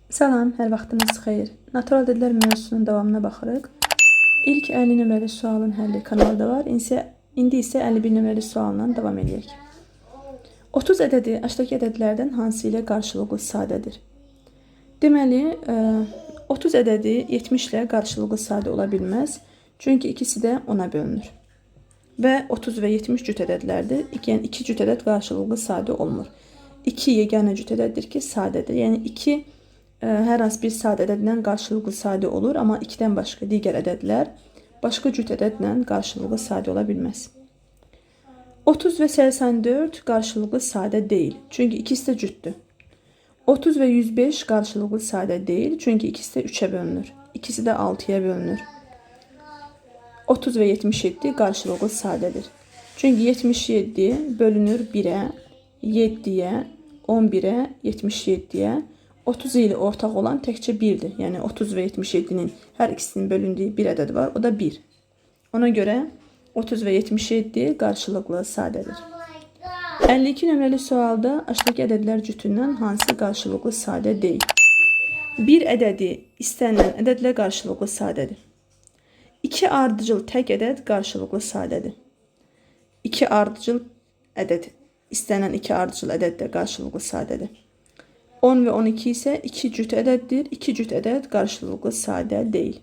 Salam, hər vaxtınız xeyir. Natural ədədlər mövzusunun davamına baxırıq. İlk 50 nömrəli sualın həlli kanalda var. İndi isə 51 nömrəli sualla davam edək. 30 ədədi aşağıdakı ədədlərdən hansı ilə qarşılıqlı sadədir? Deməli, 30 ədədi 70 ilə qarşılıqlı sadə ola bilməz. Çünki ikisi də 10-a bölünür. Və 30 və 70 cüt ədədlərdir. Yəni 2 cüt ədəd qarşılıqlı sadə olmur. 2 yeganə cüt ədəddir ki, sadədir. Yəni 2 hər hansı bir sadə ədədlə qarşılıqlı sadə olur, amma 2-dən başqa digər ədədlər başqa cüt ədədlə qarşılıqlı sadə ola bilməz. 30 və 84 qarşılıqlı sadə deyil, çünki ikisi də cütdür. 30 və 105 qarşılıqlı sadə deyil, çünki ikisi də 3-ə bölünür. İkisi də 6-ya bölünür. 30 və 77 qarşılıqlı sadədir. Çünki 77 bölünür 1-ə, 7-yə, 11-ə, 77-yə. 30 ilə ortaq olan təkcə 1-dir. Yəni 30 və 77-nin hər ikisinin bölündüyü bir ədəd var, o da 1. Ona görə 30 və 77 qarşılıqlı sadədir. 52 nömrəli sualda aşağıdakı ədədlər cütündən hansı qarşılıqlı sadə deyil? Bir ədədi istənilən ədədlə qarşılıqlı sadədir. 2 ardıcıl tək ədəd qarşılıqlı sadədir. 2 ardıcıl ədəd, istənilən 2 ardıcıl ədəd də qarşılıqlı sadədir. 10 və 12 isə 2 cüt ədəddir. 2 cüt ədəd qarşılıqlı sadə deyil.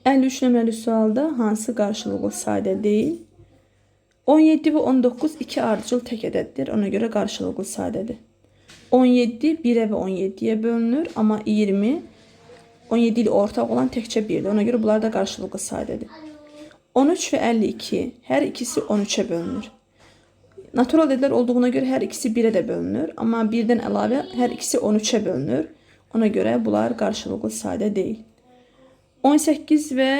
53 nömrəli sualda hansı qarşılıqlı sadə deyil? 17 və 19 2 ardıcıl tək ədəddir. Ona görə qarşılıqlı sadədir. 17 1-ə və 17-yə bölünür, amma 20 17 ilə ortaq olan təkcə 1-dir. Ona görə bunlar da qarşılıqlı sadədir. 13 və 52 hər ikisi 13-ə bölünür. Natural ədədlər olduğuna görə hər ikisi 1-ə də bölünür, amma 1-dən əlavə hər ikisi 13-ə bölünür. Ona görə bunlar qarşılıqlı sadə deyil. 18 və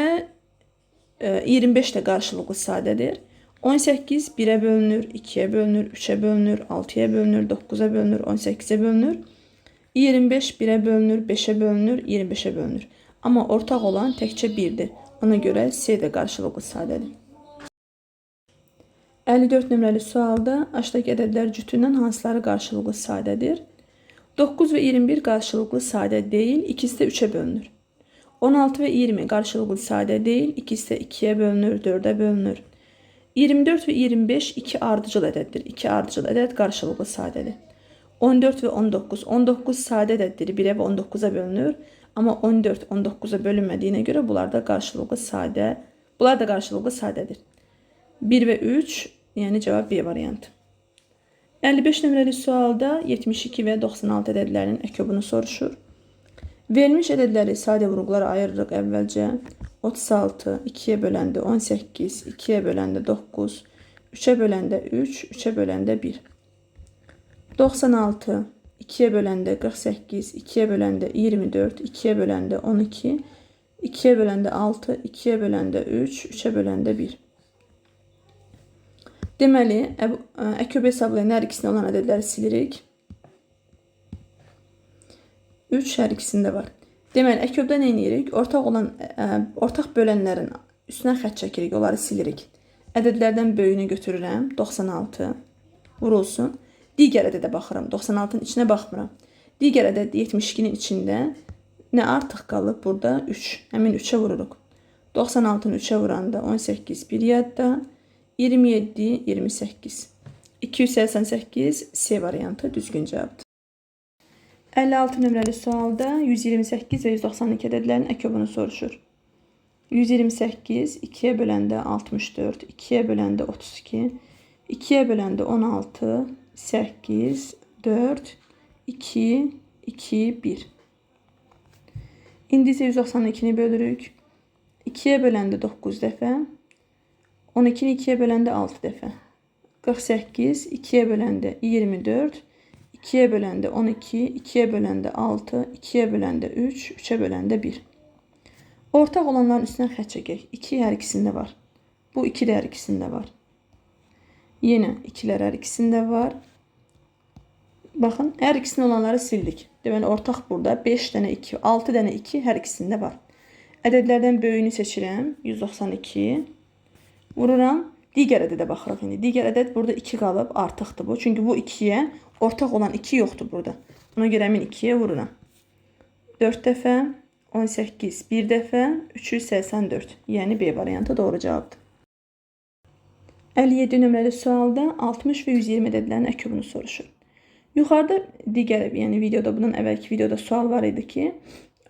25 də qarşılıqlı sadədir. 18 1-ə bölünür, 2-yə bölünür, 3-ə bölünür, 6-ya bölünür, 9-a bölünür, 18-ə bölünür. 25 1-ə bölünür, 5-ə bölünür, 25-ə bölünür. Amma ortaq olan təkcə 1-dir. Ona görə C də qarşılıqlı sadədir. 54 nömrəli sualda aşağıdakı ədədlər cütündən hansıları qarşılıqlı sadədir? 9 və 21 qarşılıqlı sadə deyil, ikisi də 3-ə bölünür. 16 və 20 qarşılıqlı sadə deyil, ikisi də 2-yə bölünür, 4-ə bölünür. 24 və 25 2 ardıcıl ədəddir. 2 ardıcıl ədəd qarşılıqlı sadədir. 14 və 19. 19 sadə ədəddir. 1-ə və 19-a bölünür. Amma 14 19-a bölünmədiyinə görə bunlar da qarşılıqlı sadə, bunlar da qarşılıqlı sadədir. 1 və 3, yəni cavab B variantı. 55 nömrəli sualda 72 və 96 ədədlərinin əkobunu soruşur. Verilmiş ədədləri sadə vurğulara ayırırıq əvvəlcə. 36, 2-yə böləndə 18, 2-yə böləndə 9, 3-ə böləndə 3, 3-ə böləndə 1. 96, 2-yə böləndə 48, 2-yə böləndə 24, 2-yə böləndə 12, 2-yə böləndə 6, 2-yə böləndə 3, 3-ə böləndə 1. Deməli, əköb hesablayan hər ikisində olan ədədləri silirik. 3 hər ikisində var. Deməli, əköbdə nə edirik? Ortaq olan ortaq bölənlərin üstünə xətt çəkirik, onları silirik. Ədədlərdən böyüyünü götürürəm. 96 vurulsun. Digər ədədə baxıram. 96-nın içinə baxmıram. Digər ədəd 72-nin içində nə artıq qalıb? Burada 3. Həmin 3-ə vururuq. 96-nı 3-ə vuranda 18 bir yadda. 27, 28. 288 C variantı düzgün cavabdır. 56 nömrəli sualda 128 və 192 ədədlərinin əkobunu soruşur. 128 2-yə böləndə 64, 2-yə böləndə 32, 2-yə böləndə 16, 8, 4, 2, 2, 1. İndi isə 192-ni bölürük. 2-yə böləndə 9 dəfə, 12-ni 2-yə böləndə 6 dəfə. 48, 2-yə böləndə 24, 2-yə böləndə 12, 2-yə böləndə 6, 2-yə böləndə 3, 3-ə böləndə 1. Ortaq olanların üstünə xətt çəkək. 2 hər ikisində var. Bu 2 də hər ikisində var. Yenə 2-lər hər ikisində var. Baxın, hər ikisində olanları sildik. Deməli, ortaq burada 5 dənə 2, 6 dənə 2 hər ikisində var. Ədədlərdən böyüyünü seçirəm. 192. Vururam. Digər ədədə baxırıq indi. Digər ədəd burada 2 qalıb, artıqdır bu. Çünki bu 2-yə ortaq olan 2 yoxdur burada. Ona görə həmin 2-yə vururam. 4 dəfə, 18 bir dəfə, 384. Yəni B variantı doğru cavabdır. 57 nömrəli sualda 60 və 120 ədədlərinin əkobunu soruşur. Yuxarıda digər, yəni videoda, bundan əvvəlki videoda sual var idi ki,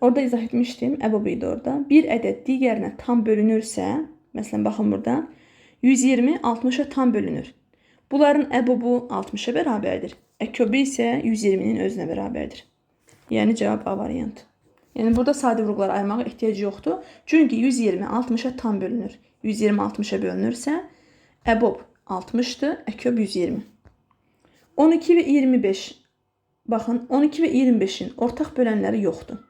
orada izah etmişdim, əbob idi orada. Bir ədəd digərinə tam bölünürsə, məsələn baxın burada, 120 60-a tam bölünür. Bunların əbobu 60-a bərabərdir. Əkobu isə 120-nin özünə bərabərdir. Yəni cavab A variantı. Yəni burada sadə vurğuları ayırmağa ehtiyac yoxdur. Çünki 120 60-a tam bölünür. 120 60-a bölünürsə, əbob 60-dır, əkob 120. 12 və 25. Baxın, 12 və 25-in ortaq bölənləri yoxdur.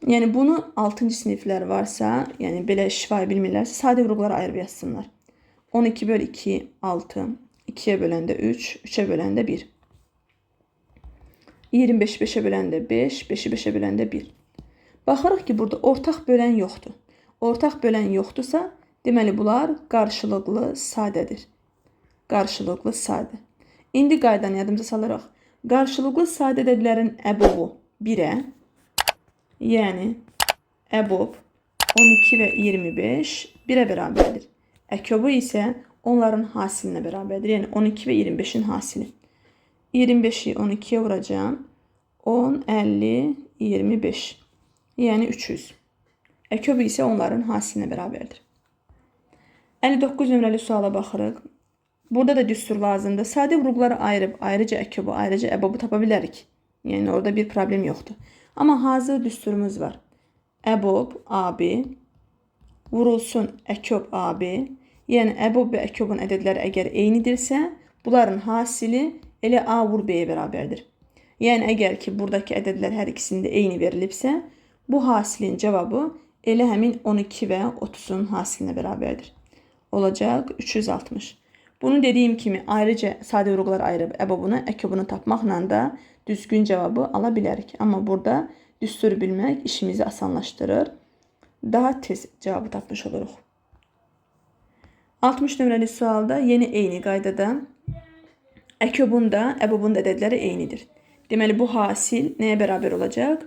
Yəni bunu 6-cı siniflər varsa, yəni belə şifahi bilmirlərsə, sadə vurğuları ayırıb yazsınlar. 12 böl 2, 6. 2-yə böləndə 3, 3-ə böləndə 1. 25 5-ə böləndə 5, 5-i 5-ə böləndə 1. Baxırıq ki, burada ortaq bölən yoxdur. Ortaq bölən yoxdursa, deməli bunlar qarşılıqlı sadədir. Qarşılıqlı sadə. İndi qaydanı yadımıza salırıq. Qarşılıqlı sadə ədədlərin əbobu 1-ə, yəni əbob 12 və 25 1-ə bərabərdir. Əkobu isə onların hasilinə bərabərdir. Yəni 12 və 25-in hasili. 25-i 12-yə vuracağam. 10, 50, 25. Yəni 300. Əkobu isə onların hasilinə bərabərdir. 59 nömrəli suala baxırıq. Burada da düstur lazımdır. Sadə vurğuları ayırıb, ayrıca əkobu, ayrıca əbobu tapa bilərik. Yəni orada bir problem yoxdur. Amma hazır düsturumuz var. Əbob AB vurulsun əkob AB. Yəni əbob və əkobun ədədləri əgər eynidirsə, bunların hasili elə A vur B-yə bərabərdir. Yəni əgər ki buradakı ədədlər hər ikisində eyni verilibsə, bu hasilin cavabı elə həmin 12 və 30-un hasilinə bərabərdir. Olacaq 360. Bunu dediyim kimi ayrıca sadə vurğular ayırıb əbobunu, əkobunu tapmaqla da düzgün cavabı ala bilərik. Amma burada düstur bilmək işimizi asanlaşdırır. Daha tez cavabı tapmış oluruq. 60 nömrəli sualda yeni eyni qaydada əkobun da, əbobun da ədədləri eynidir. Deməli bu hasil nəyə bərabər olacaq?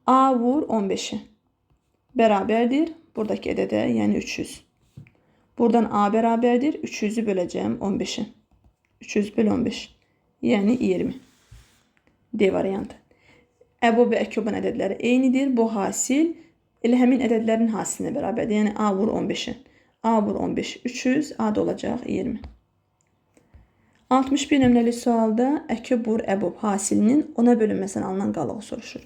A vur 15-ə bərabərdir buradakı ədədə, yəni 300. Buradan A bərabərdir. 300-ü böləcəyəm 15-ə. 300 böl 15. Yəni 20. D variantı. Əbob və əkobun ədədləri eynidir. Bu hasil elə həmin ədədlərin hasilinə bərabərdir. Yəni A vur 15-ə. A vur 15 300, A da olacaq 20. 61 nömrəli sualda əkob vur əbob hasilinin 10-a bölünməsindən alınan qalığı soruşur.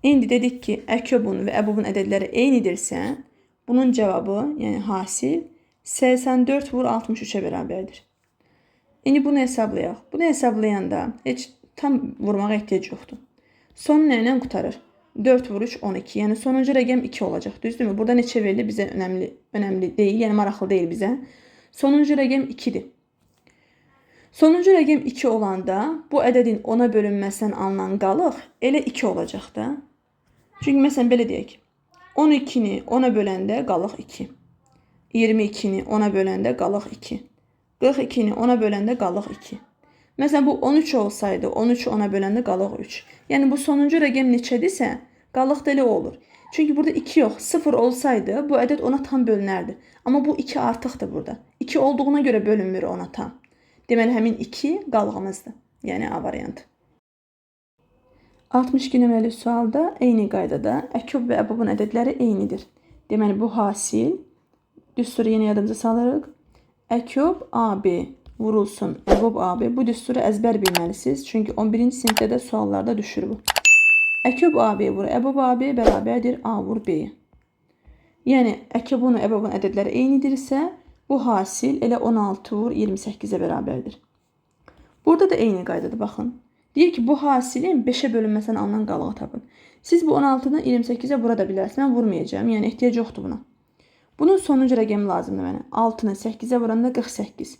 İndi dedik ki, əkobun və əbobun ədədləri eynidirsə, bunun cavabı, yəni hasil 84 vur 63-ə bərabərdir. İndi bunu hesablayaq. Bunu hesablayanda heç tam vurmağa ehtiyac yoxdur. Son nə ilə qurtarır? 4 vur 3 12. Yəni sonuncu rəqəm 2 olacaq. Düzdürmü? Burada neçə verilir bizə önəmli deyil, yəni maraqlı deyil bizə. Sonuncu rəqəm 2-dir. Sonuncu rəqəm 2 olanda bu ədədin 10-a bölünməsindən alınan qalıq elə 2 olacaq da. Çünki məsələn belə deyək. 12-ni 10-a böləndə qalıq 2. 22-ni 10-a böləndə qalıq 2. 42-ni 10-a böləndə qalıq 2. Məsələn bu 13 olsaydı, 13-ü 10-a böləndə qalıq 3. Yəni bu sonuncu rəqəm neçədirsə, qalıq da elə olur. Çünki burada 2 yox, 0 olsaydı bu ədəd ona tam bölünərdi. Amma bu 2 artıqdır burada. 2 olduğuna görə bölünmür ona tam. Deməli həmin 2 qalığımızdır. Yəni A variantı. 62 nömrəli sualda eyni qaydada əkob və əbobun ədədləri eynidir. Deməli bu hasil düsturu yenə yadımıza salırıq. Əkob AB vurulsun əbob AB. Bu düsturu əzbər bilməlisiniz. Çünki 11-ci sinifdə də suallarda düşür bu. Əkob AB vur əbob AB bərabərdir A vur B-yə. Yəni əkobun və əbobun ədədləri eynidirsə, bu hasil elə 16 vur 28-ə bərabərdir. Burada da eyni qaydadır, baxın. Deyir ki, bu hasilin 5-ə bölünməsindən alınan qalığı tapın. Siz bu 16-dan 28-ə vura da bilərsiniz. Mən vurmayacağam. Yəni ehtiyac yoxdur buna. Bunun sonuncu rəqəmi lazımdır mənə. 6-nı 8-ə vuranda 48.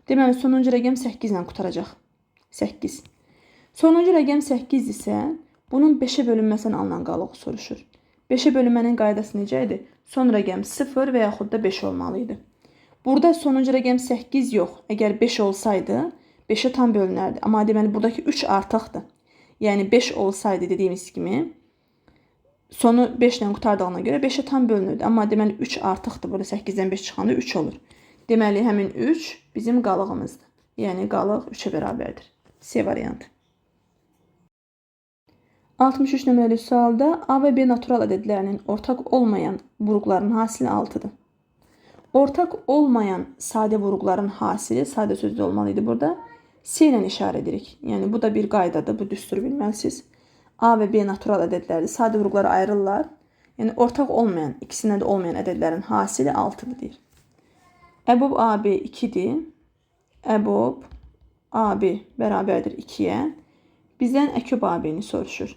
Deməli, sonuncu rəqəm 8 ilə qurtaracaq. 8. Sonuncu rəqəm 8 isə bunun 5-ə bölünməsindən alınan qalığı soruşur. 5-ə bölünmənin qaydası necə idi? Son rəqəm 0 və yaxud da 5 olmalı idi. Burada sonuncu rəqəm 8 yox. Əgər 5 olsaydı, 5-ə tam bölünərdi. Amma deməli, buradakı 3 artıqdır. Yəni 5 olsaydı dediyimiz kimi, sonu 5 ilə qurtardığına görə 5-ə tam bölünürdü. Amma deməli 3 artıqdır. Burada 8-dən 5 çıxanda 3 olur. Deməli, həmin 3 bizim qalığımızdır. Yəni qalıq 3-ə bərabərdir. C variantı. 63 nömrəli sualda A və B natural ədədlərinin ortaq olmayan vuruqların hasili 6-dır. Ortaq olmayan sadə vuruqların hasili, sadə sözdə olmalı idi burada, C ilə işarə edirik. Yəni bu da bir qaydadır, bu düsturu bilməlisiniz. A və B natural ədədlərdir. Sadə vuruqları ayırırlar. Yəni ortaq olmayan, ikisindən də olmayan ədədlərin hasili 6-dır deyir. Əbob AB 2-dir. Əbob AB bərabərdir 2-yə. Bizdən əköb AB-ni soruşur.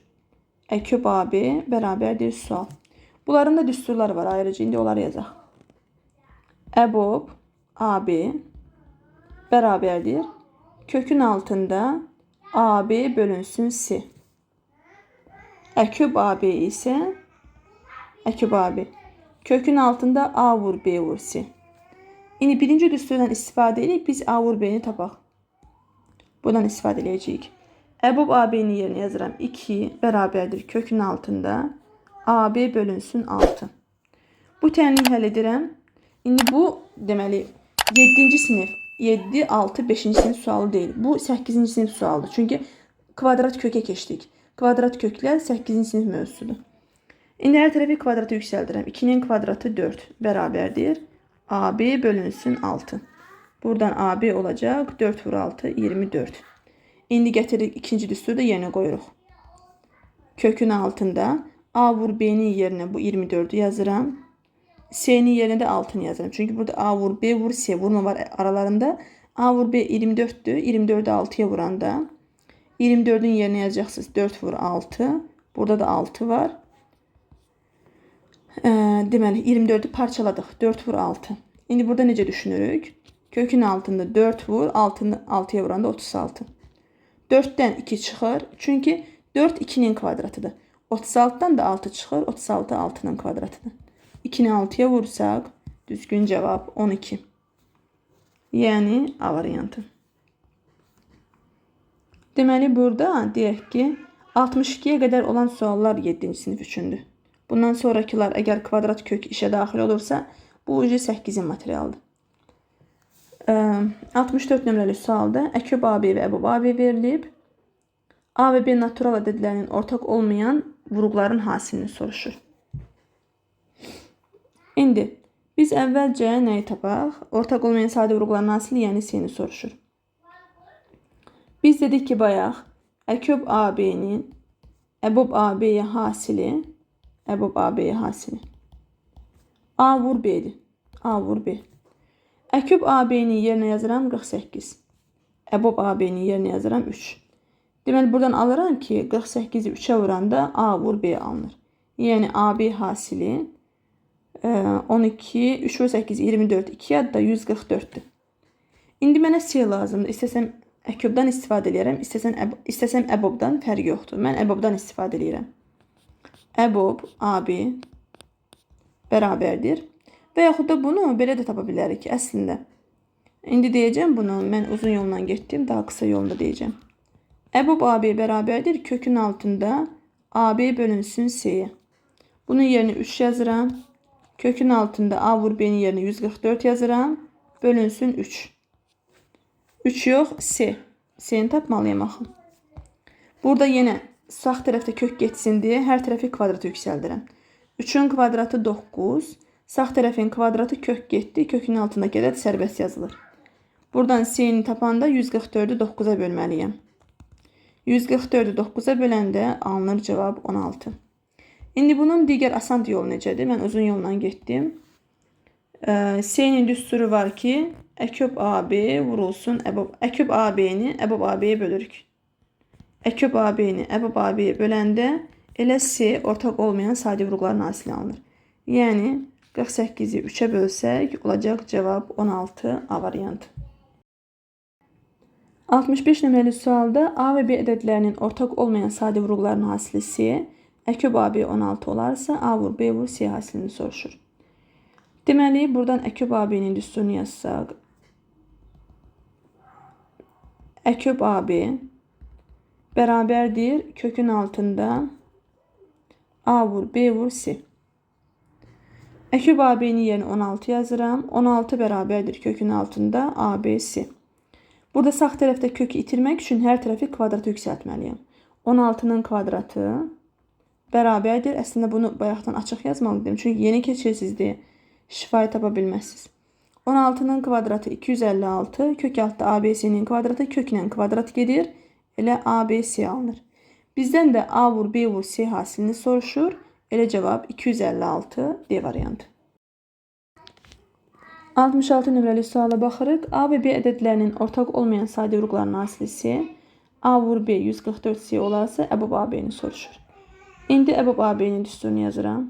Əköb AB bərabərdir sual. Bunların da düsturları var ayrıca. İndi onları yazaq. Əbob AB bərabərdir. Kökün altında AB bölünsün C. Əköb AB isə əköb AB. Kökün altında A vur B vur C. İndi birinci düsturdan istifadə edib biz A vur B-ni tapaq. Buradan istifadə edəcəyik. Əbob AB-nin yerinə yazıram 2 bərabərdir kökün altında AB bölünsün 6. Bu tənliyi həll edirəm. İndi bu deməli 7-ci sinif, 7, 6, 5-ci sinif sualı deyil. Bu 8-ci sinif sualıdır. Çünki kvadrat kökə keçdik. Kvadrat köklər 8-ci sinif mövzusudur. İndi hər tərəfi kvadrata yüksəldirəm. 2-nin kvadratı 4 bərabərdir. AB bölünsün 6. Buradan AB olacaq 4 vur 6, 24. İndi gətiririk ikinci düsturu da yerinə qoyuruq. Kökün altında A vur B-nin yerinə bu 24-ü yazıram. C-nin yerinə də 6-nı yazıram. Çünki burada A vur B vur C vurma var aralarında. A vur B 24-dür. 24-ü 6-ya vuranda 24-ün yerinə yazacaqsınız 4 vur 6. Burada da 6 var. Deməli 24-ü parçaladıq. 4 vur 6. İndi burada necə düşünürük? Kökün altında 4 vur, 6-nı 6-ya vuranda 36. 4-dən 2 çıxır. Çünki 4 2-nin kvadratıdır. 36-dan da 6 çıxır. 36 6-nın kvadratıdır. 2-ni 6-ya vursaq, düzgün cavab 12. Yəni A variantı. Deməli burada deyək ki, 62-yə qədər olan suallar 7-ci sinif üçündür. Bundan sonrakılar əgər kvadrat kök işə daxil olursa, bu 8-in materialıdır. 64 nömrəli sualda əköb AB və əbob AB verilib. A və B natural ədədlərinin ortaq olmayan vuruqların hasilini soruşur. İndi biz əvvəlcə nəyi tapaq? Ortaq olmayan sadə vuruqların hasili, yəni C-ni soruşur. Biz dedik ki, bayaq əköb AB-nin əbob AB-yə hasili, əbob AB-yə hasili A vur B-dir. A vur B. Əköb AB-nin yerinə yazıram 48. Əbob AB-nin yerinə yazıram 3. Deməli, buradan alıram ki, 48-i 3-ə vuranda A vur B alınır. Yəni, AB hasili 12, 3 vur 8, 24, 2 yadda 144-dür. İndi mənə C lazımdır. İstəsəm əköbdən istifadə eləyərəm, istəsəm əbobdan, fərqi yoxdur. Mən əbobdan istifadə eləyirəm. Əbob AB bərabərdir. Və yaxud da bunu belə də tapa bilərik əslində. İndi deyəcəm bunu, mən uzun yolla getdim, daha qısa yolunda deyəcəm. Əbob AB bərabərdir kökün altında AB bölünsün C-yə. Bunun yerinə 3 yazıram. Kökün altında A vur B-nin yerinə 144 yazıram. Bölünsün 3. 3 yox, C. C-ni tapmalıyam axı. Burada yenə sağ tərəfdə kök getsin deyə hər tərəfi kvadrata yüksəldirəm. 3-ün kvadratı 9. Sağ tərəfin kvadratı kök getdi. Kökün altındakı ədəd sərbəst yazılır. Buradan C-ni tapanda 144-ü 9-a bölməliyəm. 144-ü 9-a böləndə alınır cavab 16. İndi bunun digər asan yolu necədir? Mən uzun yolla getdim. C-nin düsturu var ki, əköb AB vurulsun əbob. Əköb AB-ni əbob AB-yə bölürük. Əköb AB-ni əbob AB-yə böləndə elə C ortaq olmayan sadə vuruqların hasili alınır. Yəni 48-i 3-ə bölsək olacaq cavab 16 A variantı. 65 nömrəli sualda A və B ədədlərinin ortaq olmayan sadə vuruqların hasili C, əköb AB 16 olarsa A vur B vur C hasilini soruşur. Deməli, buradan Əküb AB-nin düsturunu yazsaq, Əküb AB bərabərdir kökün altında A vur B vur C. Əküb AB-nin yerinə 16 yazıram. 16 bərabərdir kökün altında ABC. Burada sağ tərəfdə kökü itirmək üçün hər tərəfi kvadrata yüksəltməliyəm. 16-nın kvadratı bərabərdir. Əslində bunu bayaqdan açıq yazmalıydım. Çünki yeni keçirsiniz deyə şifayı tapa bilməzsiniz. 16-nın kvadratı 256, kök altda ABC-nin kvadratı köklə kvadrat gedir. Elə ABC alınır. Bizdən də A vur B vur C hasilini soruşur. Elə cavab 256 D variantı. 66 nömrəli suala baxırıq. A və B ədədlərinin ortaq olmayan sadə vuruqlarının hasilisi A vur B 144 C olarsa əbob AB-ni soruşur. İndi əbob AB-nin düsturunu yazıram.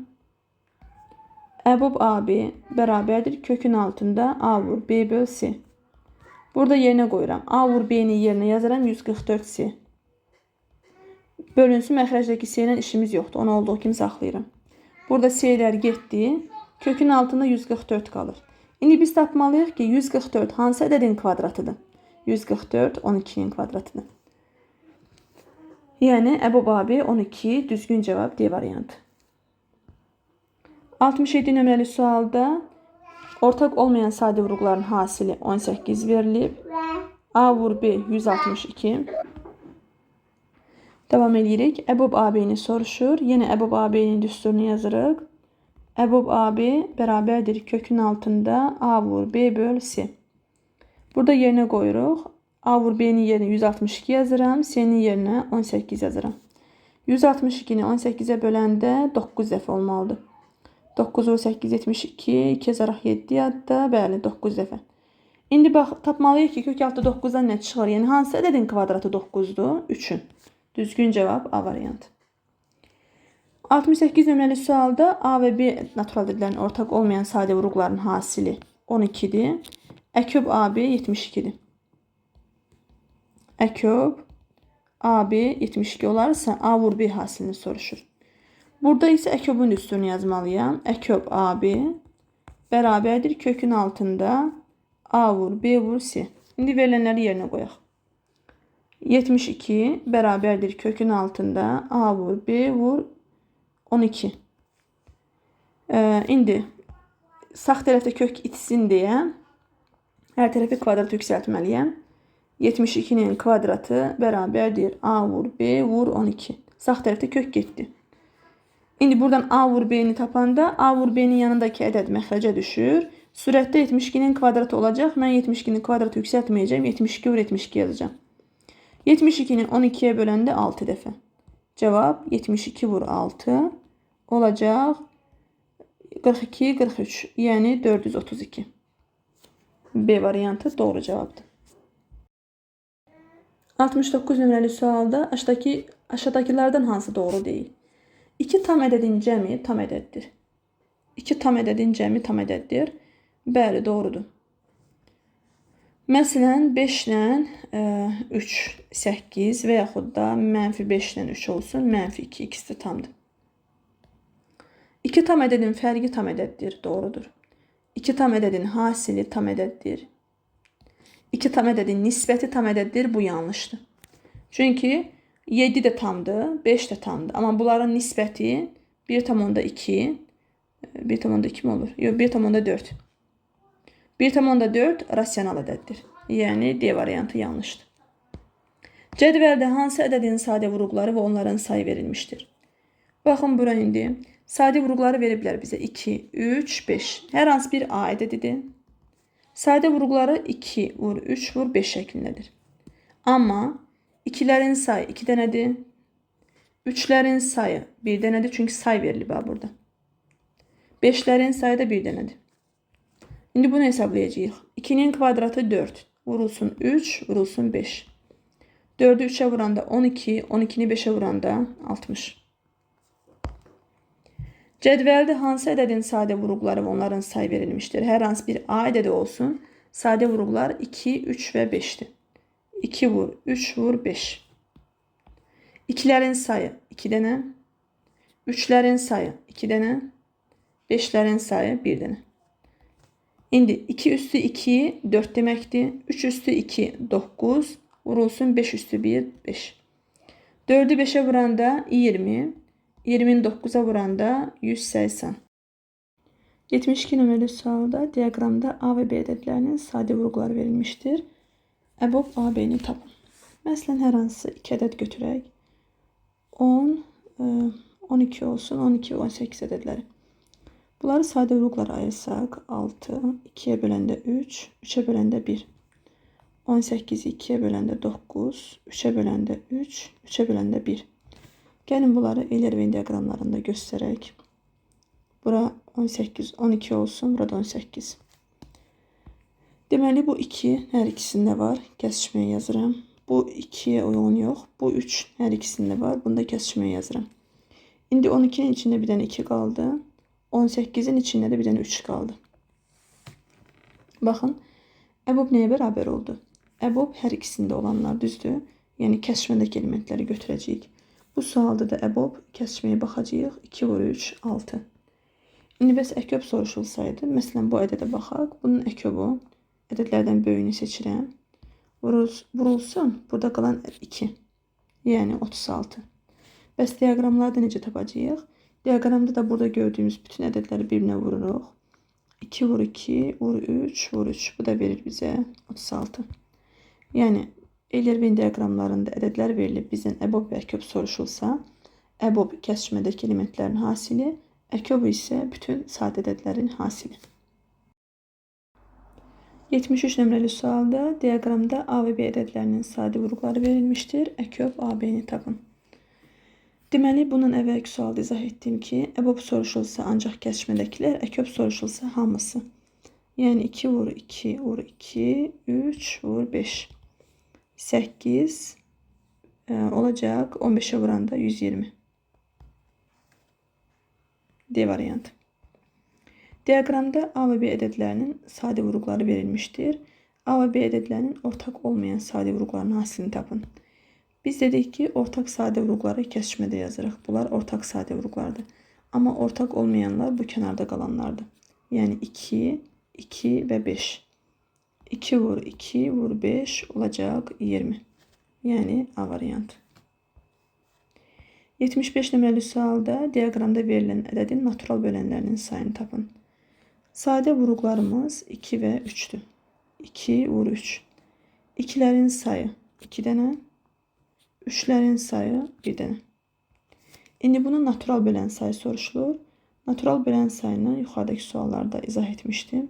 Əbob AB bərabərdir kökün altında A vur B böl C. Burada yerinə qoyuram. A vur B-ni yerinə yazıram 144 C. Bölünsün, məxrəcdəki C ilə işimiz yoxdur. Onu olduğu kimi saxlayıram. Burada C-lər getdi. Kökün altında 144 qalır. İndi biz tapmalıyıq ki, 144 hansı ədədin kvadratıdır? 144 12-nin kvadratıdır. Yəni əbob AB 12 düzgün cavab D variantı. 67 nömrəli sualda ortaq olmayan sadə vuruqların hasili 18 verilib. A vur B 162. Davam edirik. Əbob AB-ni soruşur. Yenə əbob AB-nin düsturunu yazırıq. Əbob AB bərabərdir kökün altında A vur B böl C. Burada yerinə qoyuruq. A vur B-nin yerinə 162 yazıram. C-nin yerinə 18 yazıram. 162-ni 18-ə böləndə 9 dəfə olmalıdır. 9 vur 8 72, 2 yazaraq 7 yadda. Bəli, 9 dəfə. İndi bax, tapmalıyıq ki, kök altı 9-dan nə çıxır? Yəni hansı ədədin kvadratı 9-dur? 3-ün. Düzgün cavab A variantı. 68 nömrəli sualda A və B natural ədədlərinin ortaq olmayan sadə vuruqların hasili 12-dir. Əköb AB 72-dir. Əköb AB 72 olarsa A vur B hasilini soruşur. Burada isə əköbün düsturunu yazmalıyam. Əköb AB bərabərdir kökün altında A vur B vur C. İndi verilənləri yerinə qoyaq. 72 bərabərdir kökün altında A vur B vur 12. İndi sağ tərəfdə kök itsin deyə hər tərəfi kvadrat yüksəltməliyəm. 72-nin kvadratı bərabərdir A vur B vur 12. Sağ tərəfdə kök getdi. İndi buradan A vur B-ni tapanda A vur B-nin yanındakı ədəd məxrəcə düşür. Sürətdə 72-nin kvadratı olacaq. Mən 72-nin kvadratı yüksəltməyəcəm. 72 vur 72 yazacağım. 72-ni 12-yə böləndə 6 dəfə. Cavab 72 vur 6 olacaq 42, 43, yəni 432. B variantı doğru cavabdır. 69 nömrəli sualda aşağıdakılardan hansı doğru deyil? 2 tam ədədin cəmi tam ədəddir. 2 tam ədədin cəmi tam ədəddir. Bəli, doğrudur. Məsələn, 5 ilə 3, 8 və yaxud da mənfi 5 ilə 3 olsun, mənfi 2, ikisi də tamdır. 2 tam ədədin fərqi tam ədəddir, doğrudur. 2 tam ədədin hasili tam ədəddir. 2 tam ədədin nisbəti tam ədəddir, bu yanlışdır. Çünki 7 də tamdır, 5 də tamdır. Amma bunların nisbəti 1,2, 1,2 mi olur? Yox, 1,4. 1,4 rasional ədəddir. Yəni D variantı yanlışdır. Cədvəldə hansı ədədin sadə vuruqları və onların sayı verilmişdir? Baxın bura indi. Sadə vuruqları veriblər bizə 2, 3, 5. Hər hansı bir A ədədidir. Sadə vuruqları 2 vur 3 vur 5 şəklindədir. Amma 2-lərin sayı 2 dənədir. 3-lərin sayı 1 dənədir. Çünki say verilib ha burada. 5-lərin sayı da 1 dənədir. İndi bunu hesablayacağıq. 2-nin kvadratı 4. Vurulsun 3, vurulsun 5. 4'ü 3'e vuranda 12, 12-ni 5'e vuranda 60. Cədvəldə hansı ədədin sadə vuruqları və onların sayı verilmişdir? Hər hansı bir A ədədi olsun. Sadə vuruqlar 2, 3 və 5-dir. 2 vur, 3 vur, 5. 2-lərin sayı 2 dənə. 3-lərin sayı 2 dənə. 5-lərin sayı 1 dənə. İndi 2 üstü 2 4 deməkdir. 3 üstü 2 9 vurulsun 5 üstü 1 5. 4'ü 5'e vuranda 20, 20'ni 9'a vuranda 180. 72 nömrəli sualda diaqramda A və B ədədlərinin sadə vurğuları verilmişdir. Əbob AB-ni tapın. Məsələn, hər hansı 2 ədəd götürək. 10, 12 olsun, 12 və 18 ədədləri. Bunları sadə vurğulara ayırsaq, 6, 2-yə böləndə 3, 3-ə böləndə 1. 18-i 2-yə böləndə 9, 3-ə böləndə 3, 3-ə böləndə 1. Gəlin bunları Euler-Venn diaqramlarında göstərək. Bura 18, 12 olsun, burada 18. Deməli, bu 2 hər ikisində var. Kəsişməyə yazıram. Bu 2-yə uyğun yox. Bu 3 hər ikisində var. Bunu da kəsişməyə yazıram. İndi 12-nin içində bir dənə 2 qaldı. 18-in içində də bir dənə 3 qaldı. Baxın, əbob nəyə bərabər oldu? Əbob hər ikisində olanlar düzdür. Yəni kəsişmədəki elementləri götürəcəyik. Bu sualda da əbob kəsişməyə baxacağıq. 2 vur 3, 6. İndi bəs əköb soruşulsaydı, məsələn bu ədədə baxaq. Bunun əköbu, ədədlərdən böyüyünü seçirəm. Vurulsun, burada qalan 2. Yəni 36. Bəs diaqramlarda necə tapacağıq? Diaqramda da burada gördüyümüz bütün ədədləri bir-birinə vururuq. 2 vur 2, vur 3, vur 3. Bu da verir bizə 36. Yəni Euler-Venn diaqramlarında ədədlər verilib bizdən əbob və əköb soruşulsa, əbob kəsişmədəki elementlərin hasili, əköb isə bütün sadə ədədlərin hasili. 73 nömrəli sualda diaqramda A və B ədədlərinin sadə vurğuları verilmişdir. Əköb AB-ni tapın. Deməli, bundan əvvəlki sualda izah etdim ki, əbob soruşulsa ancaq kəsişmədəkilər, əköb soruşulsa hamısı. Yəni 2 vur 2 vur 2, 3 vur 5. 8 olacaq 15'e vuranda 120. D variantı. Diaqramda A və B ədədlərinin sadə vurğuları verilmişdir. A və B ədədlərinin ortaq olmayan sadə vurğularının hasilini tapın. Biz dedik ki, ortaq sadə vurğuları kəsişmədə yazırıq. Bunlar ortaq sadə vurğulardır. Amma ortaq olmayanlar bu kənarda qalanlardır. Yəni 2, 2 və 5. 2 vur 2 vur 5 olacaq 20. Yəni A variantı. 75 nömrəli sualda diaqramda verilən ədədin natural bölənlərinin sayını tapın. Sadə vurğularımız 2 və 3-dür. 2 vur 3. 2-lərin sayı 2 dənə, 3-lərin sayı 1 dənə. İndi bunun natural bölən sayı soruşulur. Natural bölən sayını yuxarıdakı suallarda izah etmişdim.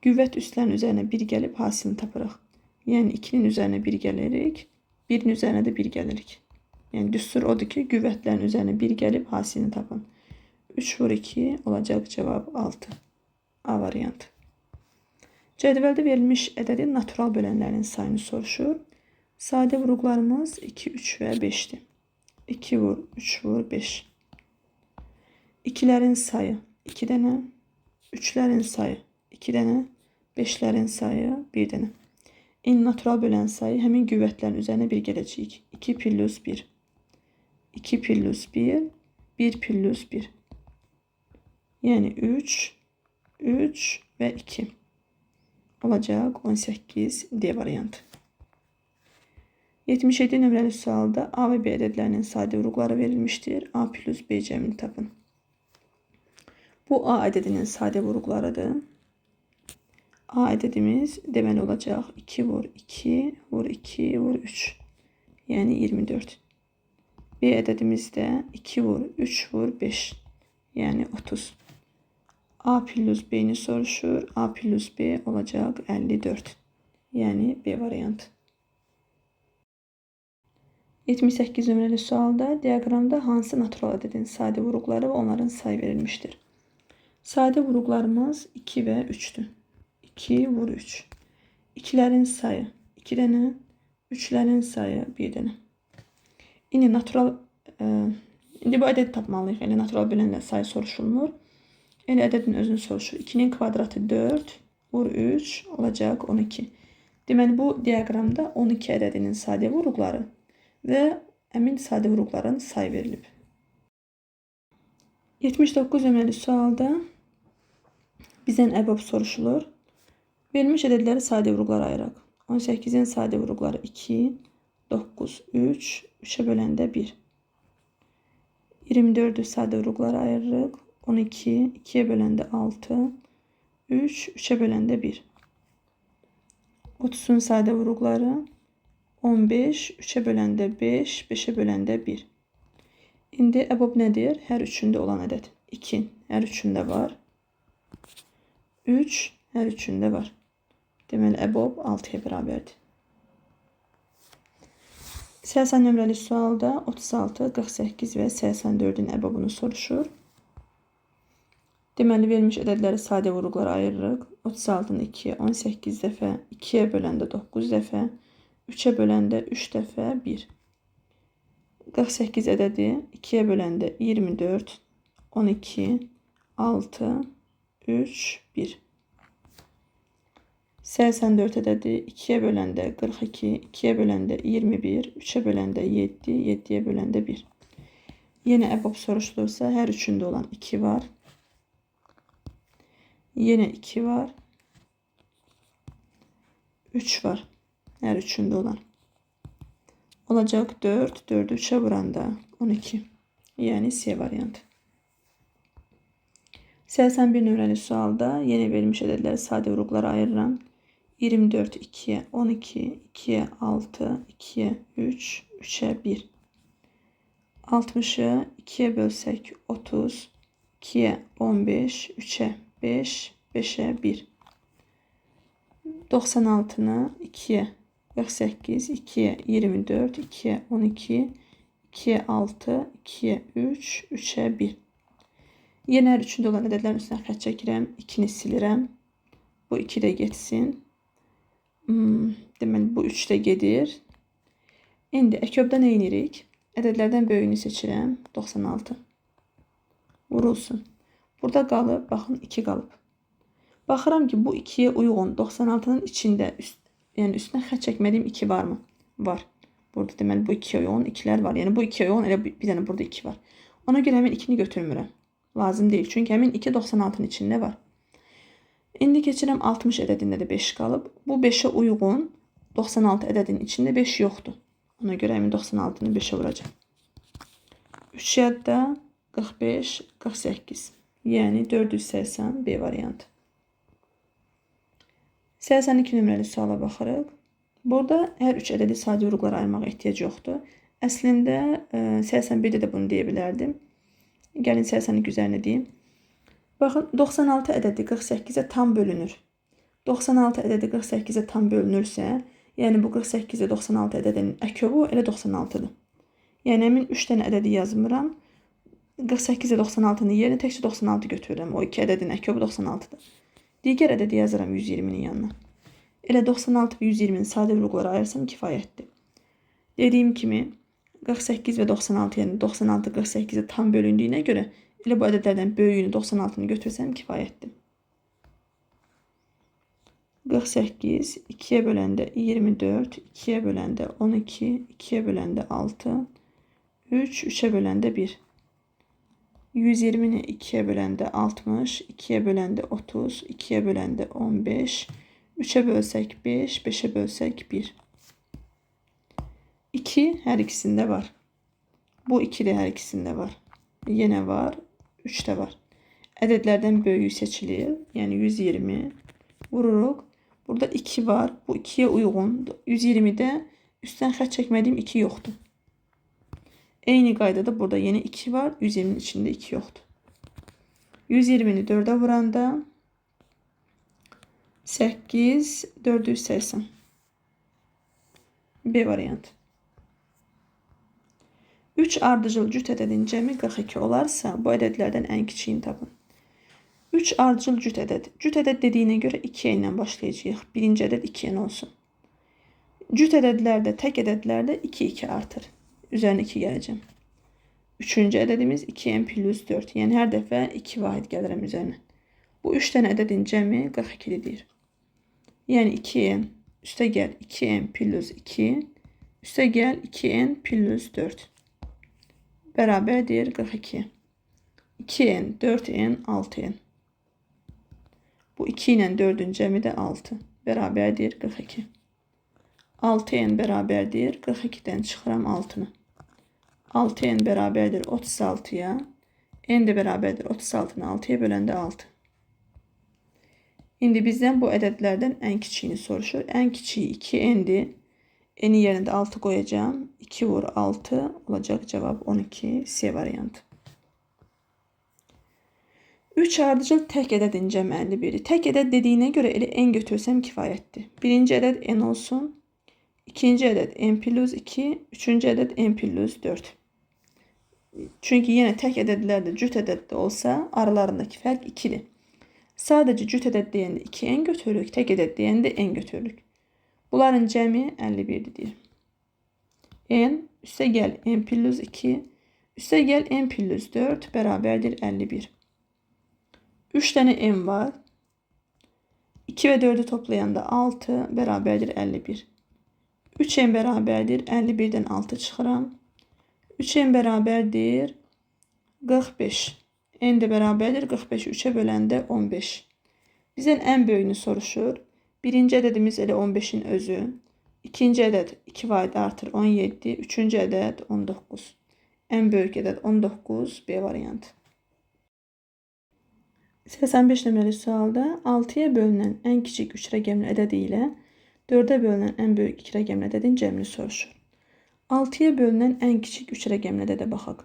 Qüvvət üstlərin üzərinə 1 gəlib hasilini tapırıq. Yəni 2-nin üzərinə 1 gəlirik, 1-in üzərinə də 1 gəlirik. Yəni düstur odur ki, qüvvətlərin üzərinə 1 gəlib hasilini tapın. 3 vur 2 olacaq cavab 6. A variantı. Cədvəldə verilmiş ədədin natural bölənlərinin sayını soruşur. Sadə vurğularımız 2, 3 və 5-dir. 2 vur 3 vur 5. 2-lərin sayı 2 dənə, 3-lərin sayı 2 dənə, 5-lərin sayı 1 dənə. İndi natural bölən sayı həmin qüvvətlərin üzərinə 1 gələcəyik. 2 plus 1. 2 plus 1, 1 plus 1. Yəni 3, 3 və 2. Olacaq 18 D variantı. 77 nömrəli sualda A və B ədədlərinin sadə vurğuları verilmişdir. A plus B cəmini tapın. Bu A ədədinin sadə vurğularıdır. A ədədimiz deməli olacaq 2 vur 2 vur 2 vur 3. Yəni 24. B ədədimiz də 2 vur 3 vur 5. Yəni 30. A plus B-ni soruşur. A plus B olacaq 54. Yəni B variantı. 78 nömrəli sualda diaqramda hansı natural ədədin sadə vurğuları və onların sayı verilmişdir? Sadə vurğularımız 2 və 3-dür. 2 vur 3. 2-lərin sayı 2 dənə, 3-lərin sayı 1 dənə. İndi natural indi bu ədədi tapmalıyıq. Elə natural bölənlə sayı soruşulmur. Elə ədədin özünü soruşur. 2-nin kvadratı 4 vur 3 olacaq 12. Deməli bu diaqramda 12 ədədinin sadə vurğuları və həmin sadə vurğuların sayı verilib. 79 nömrəli sualda Bizdən əbob soruşulur. Verilmiş ədədləri sadə vuruqlara ayıraq. 18-in sadə vuruqları 2, 9, 3, 3-ə böləndə 1. 24-ü sadə vuruqlara ayırırıq. 12, 2-yə böləndə 6, 3, 3-ə böləndə 1. 30-un sadə vuruqları 15, 3-ə böləndə 5, 5-ə böləndə 1. İndi əbob nədir? Hər üçündə olan ədəd. 2, hər üçündə var. 3, hər üçündə var. Deməli, əbob 6-ya bərabərdir. 80 nömrəli sualda 36, 48 və 84-ün əbobunu soruşur. Deməli, verilmiş ədədləri sadə vuruqlara ayırırıq. 36-nı 2-yə 18 dəfə, 2-yə böləndə 9 dəfə, 3-ə böləndə 3 dəfə 1. 48 ədədi 2-yə böləndə 24, 12, 6, 3, 1. 84 ədədi 2-yə böləndə 42, 2-yə böləndə 21, 3-ə böləndə 7, 7-yə böləndə 1. Yenə əbob soruşulursa, hər üçündə olan 2 var. Yenə 2 var. 3 var. Hər üçündə olan. Olacaq 4, 4-ü 3-ə vuranda 12. Yəni C variantı. 81 nömrəli sualda yenə verilmiş ədədləri sadə vuruqlara ayırıram. 24 2-yə 12, 2-yə 6, 2-yə 3, 3-ə 1. 60-ı 2-yə bölsək 30, 2-yə 15, 3-ə 5, 5-ə 1. 96-nı 2-yə 48, 2-yə 24, 2-yə 12, 2-yə 6, 2-yə 3, 3-ə 1. Yenə hər üçündə olan ədədlərin üstünə xətt çəkirəm. 2-ni silirəm. Bu 2 də getsin. Deməli, bu 3 də gedir. İndi əkobda nə edirik? Ədədlərdən böyüyünü seçirəm. 96. Vurulsun. Burada qalıb, baxın, 2 qalıb. Baxıram ki, bu 2-yə uyğun 96-nın içində, yəni üstünə xətt çəkmədiyim 2 varmı? Var. Burada deməli, bu 2-yə uyğun 2-lər var. Yəni, bu 2-yə uyğun elə bir dənə burada 2 var. Ona görə həmin 2-ni götürmürəm. Lazım deyil. Çünki həmin 2 96-nın içində var. İndi keçirəm 60 ədədində də 5 qalıb. Bu 5-ə uyğun 96 ədədinin içində 5 yoxdur. Ona görə həmin 96-nı 5-ə vuracağam. 3 yadda 45, 48. Yəni 480 B variantı. 82 nömrəli suala baxırıq. Burada hər üç ədədi sadə vuruqlara ayırmağa ehtiyac yoxdur. Əslində 81-də də bunu deyə bilərdim. Gəlin 82 üzərinə deyim. Baxın, 96 ədədi 48-ə tam bölünür. 96 ədədi 48-ə tam bölünürsə, yəni bu 48-ə 96 ədədinin əkobu elə 96-dır. Yəni həmin 3 dənə ədədi yazmıram. 48-ə 96-nın yerinə təkcə 96 götürürəm. O iki ədədin əkobu 96-dır. Digər ədədi yazıram 120-nin yanına. Elə 96 və 120-ni sadə vuruqlara ayırsam kifayətdir. Dediyim kimi 48 və 96, yəni 96 48-ə tam bölündüyünə görə elə bu ədədlərdən böyüyünü 96-nı götürsəm kifayətdir. 48 2-yə böləndə 24, 2-yə böləndə 12, 2-yə böləndə 6, 3, 3-ə böləndə 1. 120-ni 2-yə böləndə 60, 2-yə böləndə 30, 2-yə böləndə 15, 3-ə bölsək 5, 5-ə bölsək 1. 2 hər ikisində var. Bu 2 də hər ikisində var. Yenə var, 3 də var. Ədədlərdən böyüyü seçilir. Yəni 120 vururuq. Burada 2 var. Bu 2-yə uyğun. 120-də üstdən xətt çəkmədiyim 2 yoxdur. Eyni qaydada burada yenə 2 var. 120-nin içində 2 yoxdur. 120-ni 4-ə vuranda 8, 480. B variantı. 3 ardıcıl cüt ədədin cəmi 42 olarsa, bu ədədlərdən ən kiçiyini tapın. 3 ardıcıl cüt ədəd. Cüt ədəd dediyinə görə 2 ilə başlayacağıq. Birinci ədəd 2 n olsun. Cüt ədədlərdə, tək ədədlərdə 2, 2 artır. Üzərinə 2 gələcəm. Üçüncü ədədimiz 2n plus 4. Yəni hər dəfə 2 vahid gəlirəm üzərinə. Bu 3 dənə ədədin cəmi 42 deyir. Yəni 2n üstə gəl 2n plus 2 üstə gəl 2n plus 4 bərabərdir 42. 2n, 4n, 6n. Bu 2 ilə 4-ün cəmi də 6. Bərabərdir 42. 6n bərabərdir 42-dən çıxıram 6-nı. 6n bərabərdir 36-ya. N də bərabərdir 36-nı 6-ya böləndə 6. İndi bizdən bu ədədlərdən ən kiçiyini soruşur. Ən kiçiyi 2n-dir. N-in yerinə də 6 qoyacağam. 2 vur 6 olacaq cavab 12. C variantı. 3 ardıcıl tək ədədin cəmi 51-dir. Tək ədəd dediyinə görə elə n götürsəm kifayətdir. Birinci ədəd n olsun. İkinci ədəd n plus 2. Üçüncü ədəd n plus 4. Çünki yenə tək ədədlər də cüt ədəd də olsa aralarındakı fərq 2-dir. Sadəcə cüt ədəd deyəndə 2n götürürük, tək ədəd deyəndə n götürürük. Bunların cəmi 51-dir deyir. N üstə gəl n plus 2, üstə gəl n plus 4 bərabərdir 51. 3 dənə n var. 2 və 4-ü toplayanda 6 bərabərdir 51. 3n bərabərdir 51-dən 6 çıxıram. 3n bərabərdir 45. N də bərabərdir 45-i 3-ə böləndə 15. Bizdən ən böyüyünü soruşur. Birinci ədədimiz elə 15-in özü. İkinci ədəd 2 vahid artır 17. Üçüncü ədəd 19. Ən böyük ədəd 19. B variantı. 85 nömrəli sualda 6-ya bölünən ən kiçik 3 rəqəmli ədədi ilə 4-ə bölünən ən böyük 2 rəqəmli ədədin cəmini soruşur. 6-ya bölünən ən kiçik 3 rəqəmli ədədə baxaq.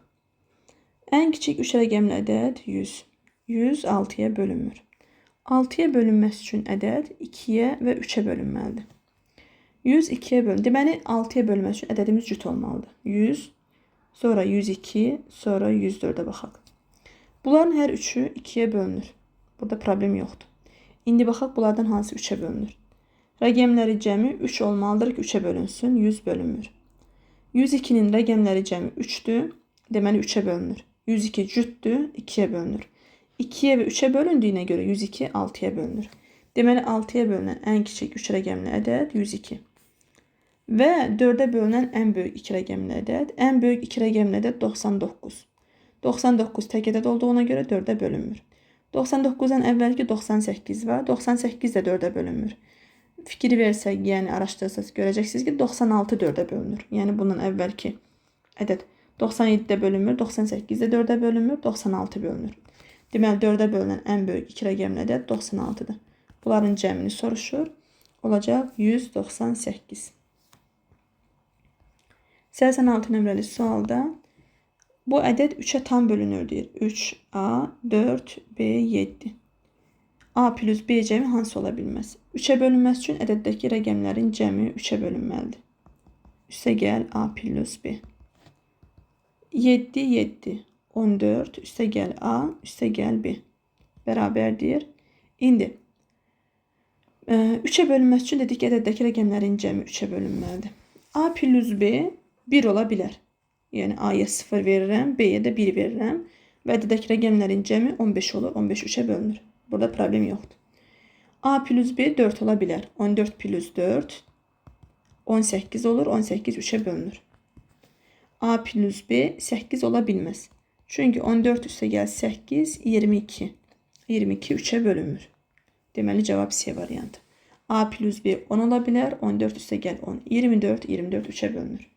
Ən kiçik 3 rəqəmli ədəd 100. 100 6-ya bölünmür. 6-ya bölünməsi üçün ədəd 2-yə və 3-ə bölünməlidir. 100 2-yə bölünür. Deməli 6-ya bölünməsi üçün ədədimiz cüt olmalıdır. 100, sonra 102, sonra 104-ə baxaq. Bunların hər üçü 2-yə bölünür. Burada problem yoxdur. İndi baxaq bunlardan hansı 3-ə bölünür. Rəqəmləri cəmi 3 olmalıdır ki, 3-ə bölünsün. 100 bölünmür. 102-nin rəqəmləri cəmi 3-dür. Deməli 3-ə bölünür. 102 cütdür, 2-yə bölünür. 2-yə və 3-ə bölündüyünə görə 102 6-ya bölünür. Deməli 6-ya bölünən ən kiçik 3 rəqəmli ədəd 102. Və 4-ə bölünən ən böyük 2 rəqəmli ədəd, ən böyük 2 rəqəmli ədəd 99. 99 tək ədəd olduğuna görə 4-ə bölünmür. 99-dan əvvəlki 98 var. 98 də 4-ə bölünmür. Fikir versək, yəni araşdırsaq görəcəksiniz ki, 96 4-ə bölünür. Yəni bundan əvvəlki ədəd 97-də bölünmür, 98-də 4-ə bölünmür, 96 bölünür. Deməli 4-ə bölünən ən böyük 2 rəqəmli ədəd 96-dır. Bunların cəmini soruşur. Olacaq 198. 86 nömrəli sualda bu ədəd 3-ə tam bölünür deyir. 3A, 4, B, 7. A plus B cəmi hansı ola bilməz? 3-ə bölünməsi üçün ədəddəki rəqəmlərin cəmi 3-ə bölünməlidir. Üstə gəl A plus B. 7, 7, 14, üstə gəl A, üstə gəl B. Bərabərdir. İndi 3-ə bölünməsi üçün dedik ki, ədəddəki rəqəmlərin cəmi 3-ə bölünməlidir. A plus B 1 ola bilər. Yəni A-ya 0 verirəm, B-yə də 1 verirəm və ədəddəki rəqəmlərin cəmi 15 olur. 15 3-ə bölünür. Burada problem yoxdur. A plus B 4 ola bilər. 14 plus 4 18 olur. 18 3-ə bölünür. A plus B 8 ola bilməz. Çünki 14 üstə gəl 8, 22. 22 3-ə bölünmür. Deməli cavab C variantı. A plus B 10 ola bilər. 14 üstə gəl 10, 24, 24 3-ə bölünür.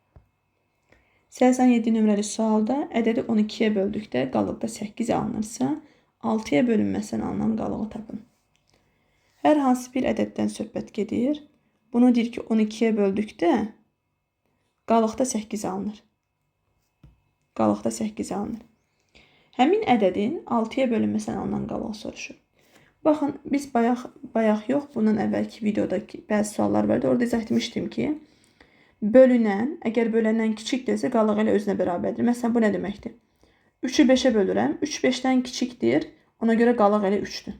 87 nömrəli sualda ədədi 12-yə böldükdə qalıqda 8 alınırsa, 6-ya bölünməsindən alınan qalığı tapın. Hər hansı bir ədəddən söhbət gedir. Bunu deyir ki, 12-yə böldükdə qalıqda 8 alınır. Qalıqda 8 alınır. Həmin ədədin 6-ya bölünməsindən alınan qalığı soruşur. Baxın, biz bayaq yox, bundan əvvəlki videodakı bəzi suallar vardı. Orada izah etmişdim ki, bölünən, əgər böləndən kiçikdirsə, qalıq elə özünə bərabərdir. Məsələn, bu nə deməkdir? 3-ü 5-ə bölürəm. 3 5-dən kiçikdir. Ona görə qalıq elə 3-dür.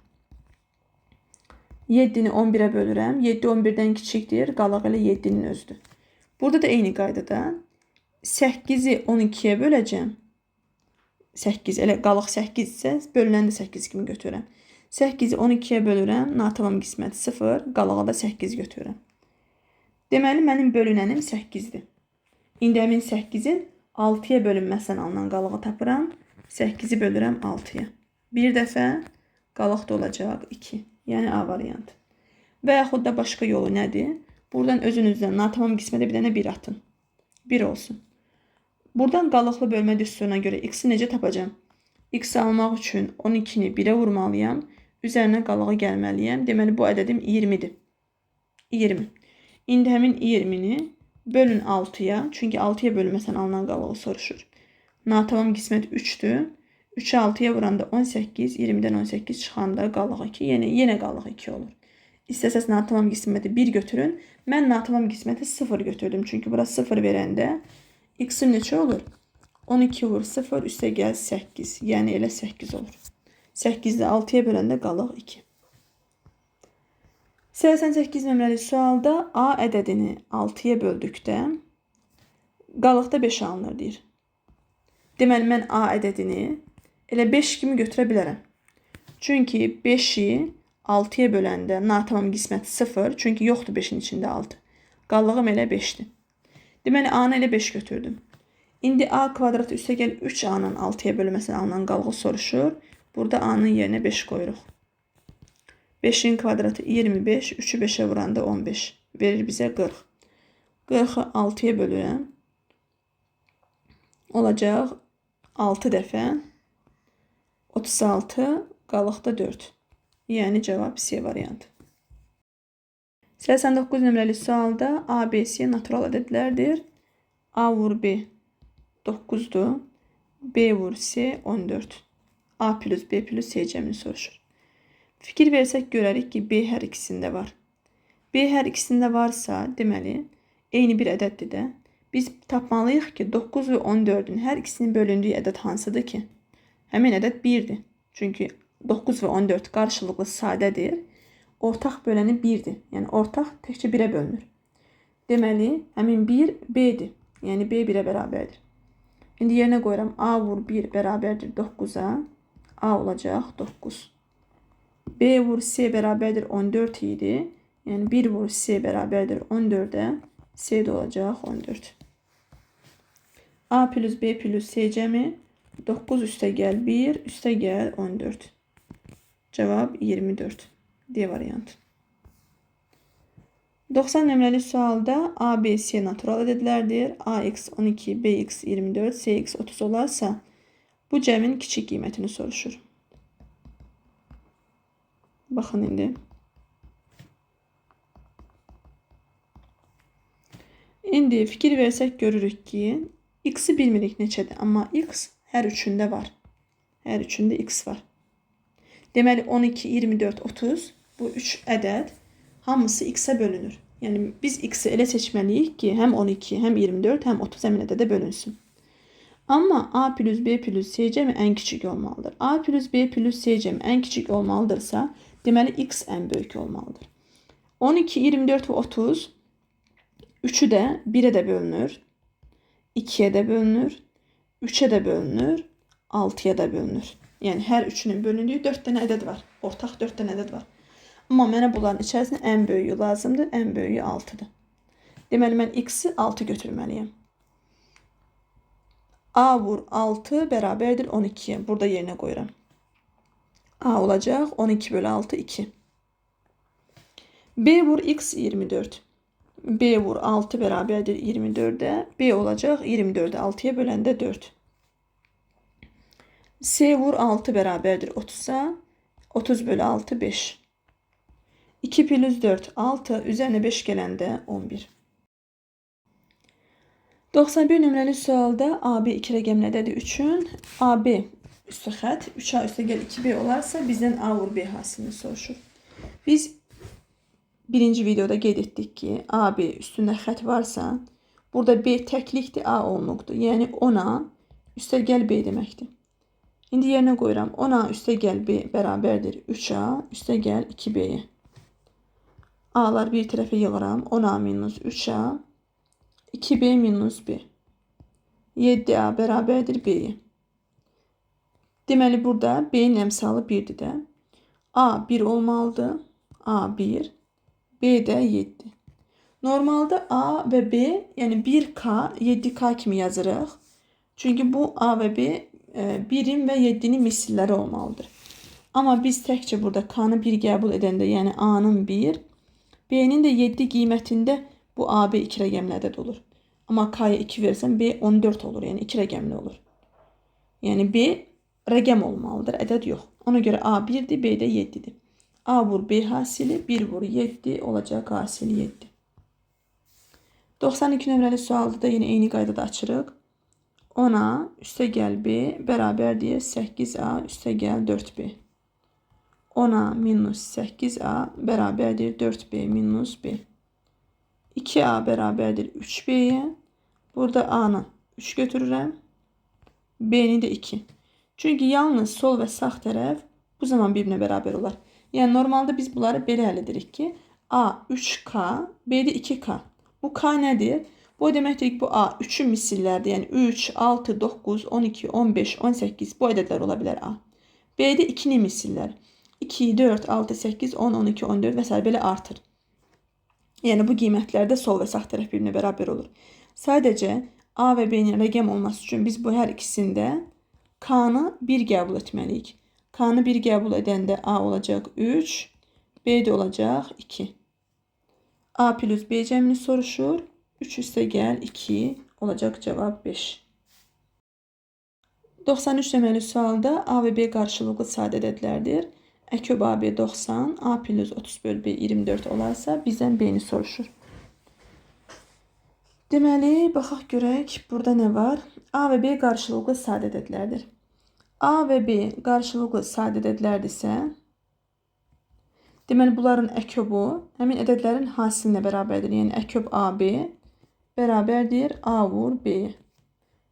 7-ni 11-ə bölürəm. 7 11-dən kiçikdir. Qalıq elə 7-nin özüdür. Burada da eyni qaydada 8-i 12-yə böləcəm. 8, elə qalıq 8 isə bölünən də 8 kimi götürürəm. 8-i 12-yə bölürəm. Natavam qisməti 0. Qalığa da 8 götürürəm. Deməli, mənim bölünənim 8-dir. İndi həmin 8-in 6-ya bölünməsindən alınan qalığı tapıram. 8-i bölürəm 6-ya. Bir dəfə qalıq da olacaq 2. Yəni A variantı. Və yaxud da başqa yolu nədir? Buradan özünüzdən natamam qismətə bir dənə 1 atın. 1 olsun. Buradan qalıqlı bölmə düsturuna görə x-i necə tapacağam? X-i almaq üçün 12-ni 1-ə vurmalıyam. Üzərinə qalığı gəlməliyəm. Deməli, bu ədədim 20-dir. 20. İndi həmin 20-ni bölün 6-ya. Çünki 6-ya bölünməsən alınan qalığı soruşur. Natamam qismət 3-dür. 3-ü 6-ya vuranda 18, 20-dən 18 çıxanda qalıq 2, yəni yenə qalıq 2 olur. İstəsəz natamam qisməti 1 götürün. Mən natamam qisməti 0 götürdüm. Çünki bura 0 verəndə x-im neçə olur? 12 vur 0, üstə gəl 8. Yəni elə 8 olur. 8-də 6-ya böləndə qalıq 2. 88 nömrəli sualda A ədədini 6-ya böldükdə qalıqda 5 alınır deyir. Deməli, mən A ədədini elə 5 kimi götürə bilərəm. Çünki 5-i 6-ya böləndə natamam qismət 0. Çünki yoxdur 5-in içində 6. Qallığım elə 5-dir. Deməli, A-nı elə 5 götürdüm. İndi A kvadratı üstə gəl 3A-nın 6-ya bölməsinə alınan qalığı soruşur. Burada A-nın yerinə 5 qoyuruq. 5-in kvadratı 25, 3-ü 5-ə vuranda 15. Verir bizə 40. 40-ı 6-ya bölürəm. Olacaq 6 dəfə. 36, qalıqda 4. Yəni cavab C variantı. 89 nömrəli sualda A, B, C natural ədədlərdir. A vur B 9-dur. B vur C 14. A plus B plus C cəmini soruşur. Fikir versək görərik ki, B hər ikisində var. B hər ikisində varsa, deməli, eyni bir ədəddir də. Biz tapmalıyıq ki, 9 və 14-ün hər ikisinin bölündüyü ədəd hansıdır ki? Həmin ədəd 1-dir. Çünki 9 və 14 qarşılıqlı sadədir. Ortaq böləni 1-dir. Yəni ortaq təkcə 1-ə bölünür. Deməli, həmin 1 B-dir. Yəni B 1-ə bərabərdir. İndi yerinə qoyuram. A vur 1 bərabərdir 9-a. A olacaq 9. B vur C bərabərdir 14 idi. Yəni 1 vur C bərabərdir 14-ə. C də olacaq 14. A plus B plus C cəmi 9 üstə gəl 1, üstə gəl 14. Cavab 24. D variantı. 90 nömrəli sualda A, B, C natural ədədlərdir. AX 12, BX 24, CX 30 olarsa bu cəmin kiçik qiymətini soruşur. Baxın indi. İndi fikir versək görürük ki, x-i bilmirik neçədir, amma x hər üçündə var. Hər üçündə x var. Deməli 12, 24, 30 bu 3 ədəd hamısı x-ə bölünür. Yəni biz x-i elə seçməliyik ki, həm 12, həm 24, həm 30 həmin ədədə bölünsün. Amma A plus B plus C cəmi ən kiçik olmalıdır. A plus B plus C cəmi ən kiçik olmalıdırsa, deməli x ən böyük olmalıdır. 12, 24 və 30 üçü də 1-ə də bölünür, 2-yə də bölünür, 3-ə də bölünür, 6-ya da bölünür. Yəni hər üçünün bölündüyü 4 dənə ədəd var. Ortaq 4 dənə ədəd var. Amma mənə bunların içərisində ən böyüyü lazımdır. Ən böyüyü 6-dır. Deməli mən x-i 6 götürməliyəm. A vur 6 bərabərdir 12-yə. Burada yerinə qoyuram. A olacaq 12 bölü 6 2. B vur x 24. B vur 6 bərabərdir 24-ə. B olacaq 24-ü 6-ya böləndə 4. C vur 6 bərabərdir 30-a. 30 bölü 6 5. 2 plus 4 6. Üzərinə 5 gələndə 11. 91 nömrəli sualda AB 2 rəqəmli ədədi üçün AB üstü xətt 3A üstə gəl 2B olarsa bizdən A vur B hasilini soruşur. Biz birinci videoda qeyd etdik ki, AB üstündə xətt varsa, burada B təklikdir, A onluqdur. Yəni 10A üstə gəl B deməkdir. İndi yerinə qoyuram. 10A üstə gəl B bərabərdir 3A üstə gəl 2B-yə. A'lar bir tərəfə yığıram. 10A minus 3A 2B minus B. 7A bərabərdir B-yə. Deməli, burada B-nin əmsalı 1-dir də. A 1 olmalıdır. A 1. B də 7. Normalda A və B, yəni 1K, 7K kimi yazırıq. Çünki bu A və B 1-in və 7-nin misilləri olmalıdır. Amma biz təkcə burada K-nı 1 qəbul edəndə, yəni A-nın 1, B-nin də 7 qiymətində bu AB 2 rəqəmli ədəd olur. Amma K-ya 2 versəm B 14 olur, yəni 2 rəqəmli olur. Yəni B rəqəm olmalıdır, ədəd yox. Ona görə A 1-dir, B də 7-dir. A vur B hasili 1 vur 7 olacaq hasili 7. 92 nömrəli sualda da yenə eyni qaydada açırıq. 10A üstə gəl B bərabərdir 8A üstə gəl 4B. 10A minus 8A bərabərdir 4B minus B. 2A bərabərdir 3B-yə. Burada A-nı 3 götürürəm. B-ni də 2. Çünki yalnız sol və sağ tərəf bu zaman bir-birinə bərabər olar. Yəni normalda biz bunları belə həll edirik ki, A 3K, B də 2K. Bu K nədir? Bu o deməkdir ki, bu A 3-ün misillərdir. Yəni 3, 6, 9, 12, 15, 18 bu ədədlər ola bilər A. B də 2-nin misilləri. 2, 4, 6, 8, 10, 12, 14 və s. belə artır. Yəni bu qiymətlərdə sol və sağ tərəf bir-birinə bərabər olur. Sadəcə A və B-nin rəqəm olması üçün biz bu hər ikisində K-nı 1 qəbul etməliyik. K-nı 1 qəbul edəndə A olacaq 3, B də olacaq 2. A plus B cəmini soruşur. 3 üstə gəl 2 olacaq cavab 5. 93 nömrəli sualda A və B qarşılıqlı sadə ədədlərdir. Əköb AB 90, A plus 30 böl B 24 olarsa bizdən B-ni soruşur. Deməli, baxaq görək burada nə var? A və B qarşılıqlı sadə ədədlərdir. A və B qarşılıqlı sadə ədədlərdirsə, deməli bunların əköbu həmin ədədlərin hasilinə bərabərdir. Yəni əköb AB bərabərdir A vur B.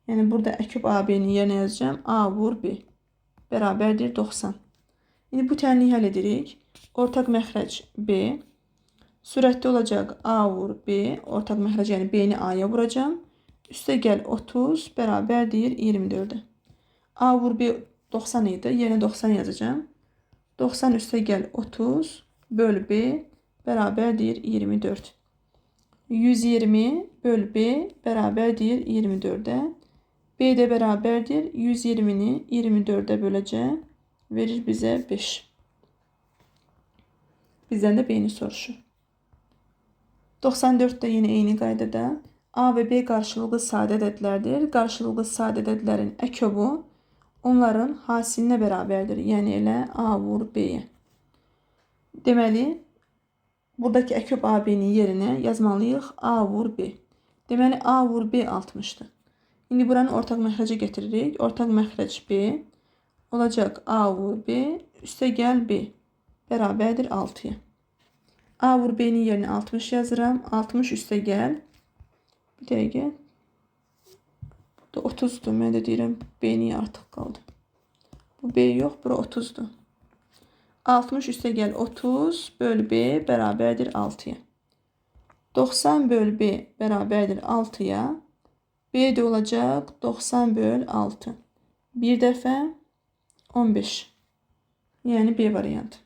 Yəni burada əköb AB-nin yerinə yazacağam. A vur B bərabərdir 90. İndi bu tənliyi həll edirik. Ortaq məxrəc B. Sürətdə olacaq A vur B. Ortaq məxrəc, yəni B-ni A-ya vuracağam. Üstə gəl 30 bərabərdir 24-ə. A vur B 90 idi. Yerinə 90 yazacağam. 90 üstə gəl 30 böl B bərabərdir 24. 120 böl B bərabərdir 24-ə. B də bərabərdir 120-ni 24-ə böləcəm. Verir bizə 5. Bizdən də B-ni soruşur. 94-də yenə eyni qaydada A və B qarşılıqlı sadə ədədlərdir. Qarşılıqlı sadə ədədlərin əköbu onların hasilinə bərabərdir. Yəni elə A vur B-yə. Deməli, buradakı əköb AB-nin yerinə yazmalıyıq A vur B. Deməli, A vur B 60-dır. İndi buranı ortaq məxrəcə gətiririk. Ortaq məxrəc B olacaq A vur B, üstə gəl B bərabərdir 6-ya. A vur B-nin yerinə 60 yazıram. 60 üstə gəl. Bir dəqiqə. Burada 30-dur. Mən də deyirəm B niyə artıq qaldı. Bu B yox, bura 30-dur. 60 üstə gəl 30 böl B bərabərdir 6-ya. 90 böl B bərabərdir 6-ya. B də olacaq 90 böl 6. Bir dəfə 15. Yəni B variantı.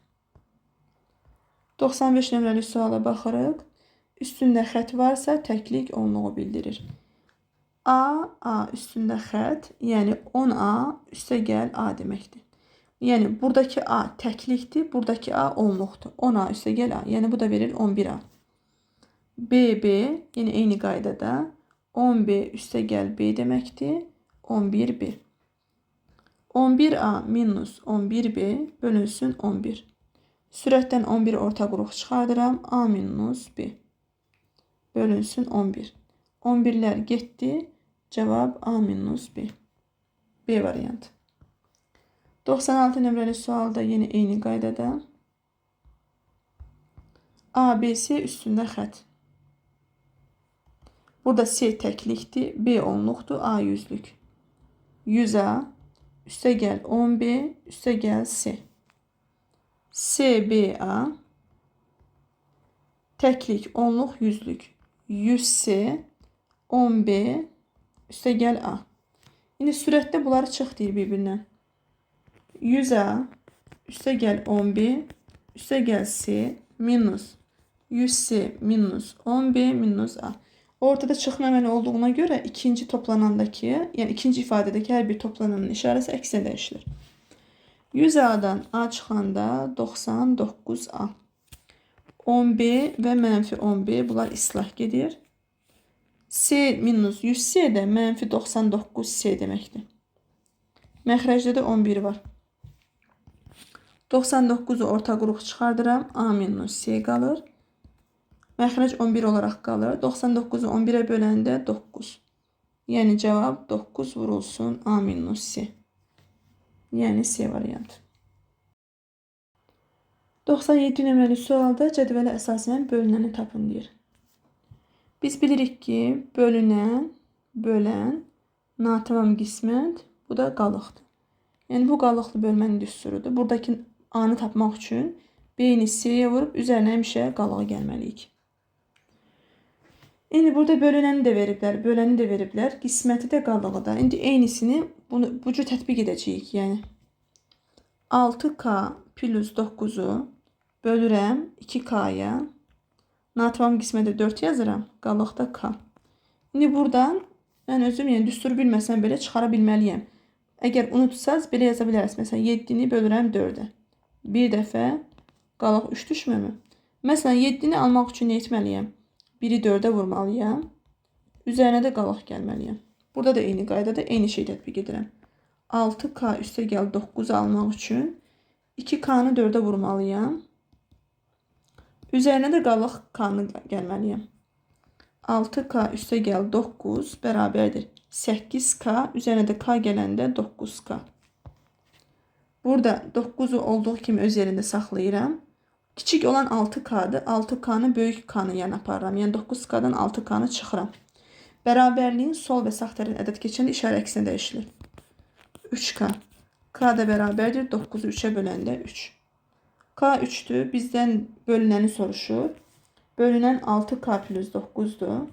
95 nömrəli suala baxırıq. Üstündə xətt varsa təklik onluğu bildirir. A, A üstündə xətt, yəni 10A üstə gəl A deməkdir. Yəni buradakı A təklikdir, buradakı A onluqdur. 10A üstə gəl A, yəni bu da verir 11A. B, B, yenə eyni qaydada 10B üstə gəl B deməkdir. 11B. 11A minus 11B bölünsün 11. Sürətdən 11 ortaq ruh çıxardıram. A minus B bölünsün 11. 11'lər getdi. Cavab A minus B. B variantı. 96 nömrəli sualda yenə eyni qaydada. A, B, C üstündə xətt. Burada C təklikdir, B onluqdur, A yüzlük. 100A, üstə gəl 10B, üstə gəl C. C, B, A, təklik, onluq, yüzlük. 100C, 10B, üstə gəl A. İndi sürətdə bunları çıx deyir bir-birindən. 100A, üstə gəl 10B, üstə gəl C, minus 100C minus 10B minus A. Ortada çıxma əməli olduğuna görə ikinci toplanandakı, yəni ikinci ifadədəki hər bir toplananın işarəsi əksinə dəyişilir. 100A-dan A çıxanda 99A. 10B və mənfi 10B bunlar islah gedir. C minus 100C də mənfi 99C deməkdir. Məxrəcdə də 11 var. 99-u orta qrup çıxardıram. A minus C qalır. Məxrəc 11 olaraq qalır. 99-u 11-ə böləndə 9. Yəni cavab 9 vurulsun A minus C. Yəni C variantı. 97 nömrəli sualda cədvələ əsasən bölünəni tapın deyir. Biz bilirik ki, bölünən, bölən, natamam qismət, bu da qalıqdır. Yəni bu qalıqlı bölmənin düsturudur. Buradakı A-nı tapmaq üçün B-ni C-yə vurub üzərinə həmişə qalığı gəlməliyik. İndi burada bölünəni də veriblər, böləni də veriblər, qisməti də qalığı da. İndi eynisini bunu bu cür tətbiq edəcəyik. Yəni 6K plus 9-u bölürəm 2K-ya. Natamam qismətə 4 yazıram. Qalıqda K. İndi buradan mən özüm yəni düsturu bilməsəm belə çıxara bilməliyəm. Əgər unutsaz belə yaza bilərsiniz. Məsələn 7-ni bölürəm 4-ə. Bir dəfə qalıq 3 düşmürmü? Məsələn 7-ni almaq üçün nə etməliyəm? 1-i 4-ə vurmalıyam. Üzərinə də qalıq gəlməliyəm. Burada da eyni qaydada eyni şey tətbiq edirəm. 6K üstə gəl 9 almaq üçün 2K-nı 4-ə vurmalıyam. Üzərinə də qalıq K-nı gəlməliyəm. 6K üstə gəl 9 bərabərdir. 8K üzərinə də K gələndə 9K. Burada 9-u olduğu kimi öz yerində saxlayıram. Kiçik olan 6K-dır. 6K-nı böyük K-nı yana aparıram. Yəni 9K-dan 6K-nı çıxıram. Bərabərliyin sol və sağ tərəfin ədəd keçəndə işarə əksinə dəyişilir. 3K. K da bərabərdir. 9-u 3-ə böləndə 3. K 3-dür. Bizdən bölünəni soruşur. Bölünən 6K plus 9-dur.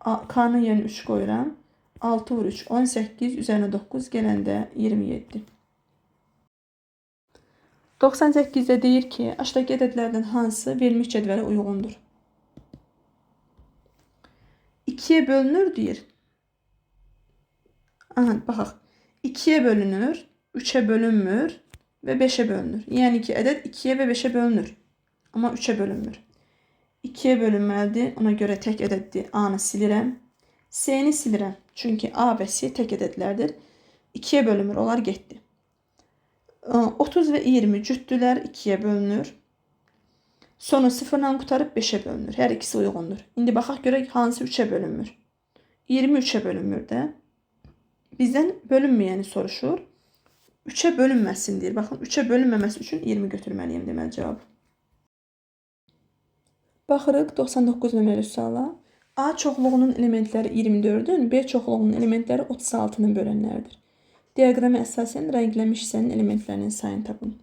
K-nın yerinə 3 qoyuram. 6 vur 3, 18. Üzərinə 9 gələndə 27. 98-də deyir ki, aşağıdakı ədədlərdən hansı verilmiş cədvələ uyğundur? 2-yə bölünür deyir. Aha, baxaq. 2-yə bölünür, 3-ə bölünmür və 5-ə bölünür. Yəni ki, ədəd 2-yə və 5-ə bölünür. Amma 3-ə bölünmür. 2-yə bölünməlidir. Ona görə tək ədəddir. A-nı silirəm. C-ni silirəm. Çünki A və C tək ədədlərdir. 2-yə bölünmür. Onlar getdi. 30 və 20 cütdülər. 2-yə bölünür. Sonu 0-la qurtarıb 5-ə bölünür. Hər ikisi uyğundur. İndi baxaq görək hansı 3-ə bölünmür. 23-ə bölünmür də. Bizdən bölünməyəni soruşur. 3-ə bölünməsin deyir. Baxın 3-ə bölünməməsi üçün 20 götürməliyəm deməli cavab. Baxırıq 99 nömrəli suala. A çoxluğunun elementləri 24-ün, B çoxluğunun elementləri 36-nın bölənləridir. Diaqrama əsasən rənglənmiş hissənin elementlərinin sayını tapın.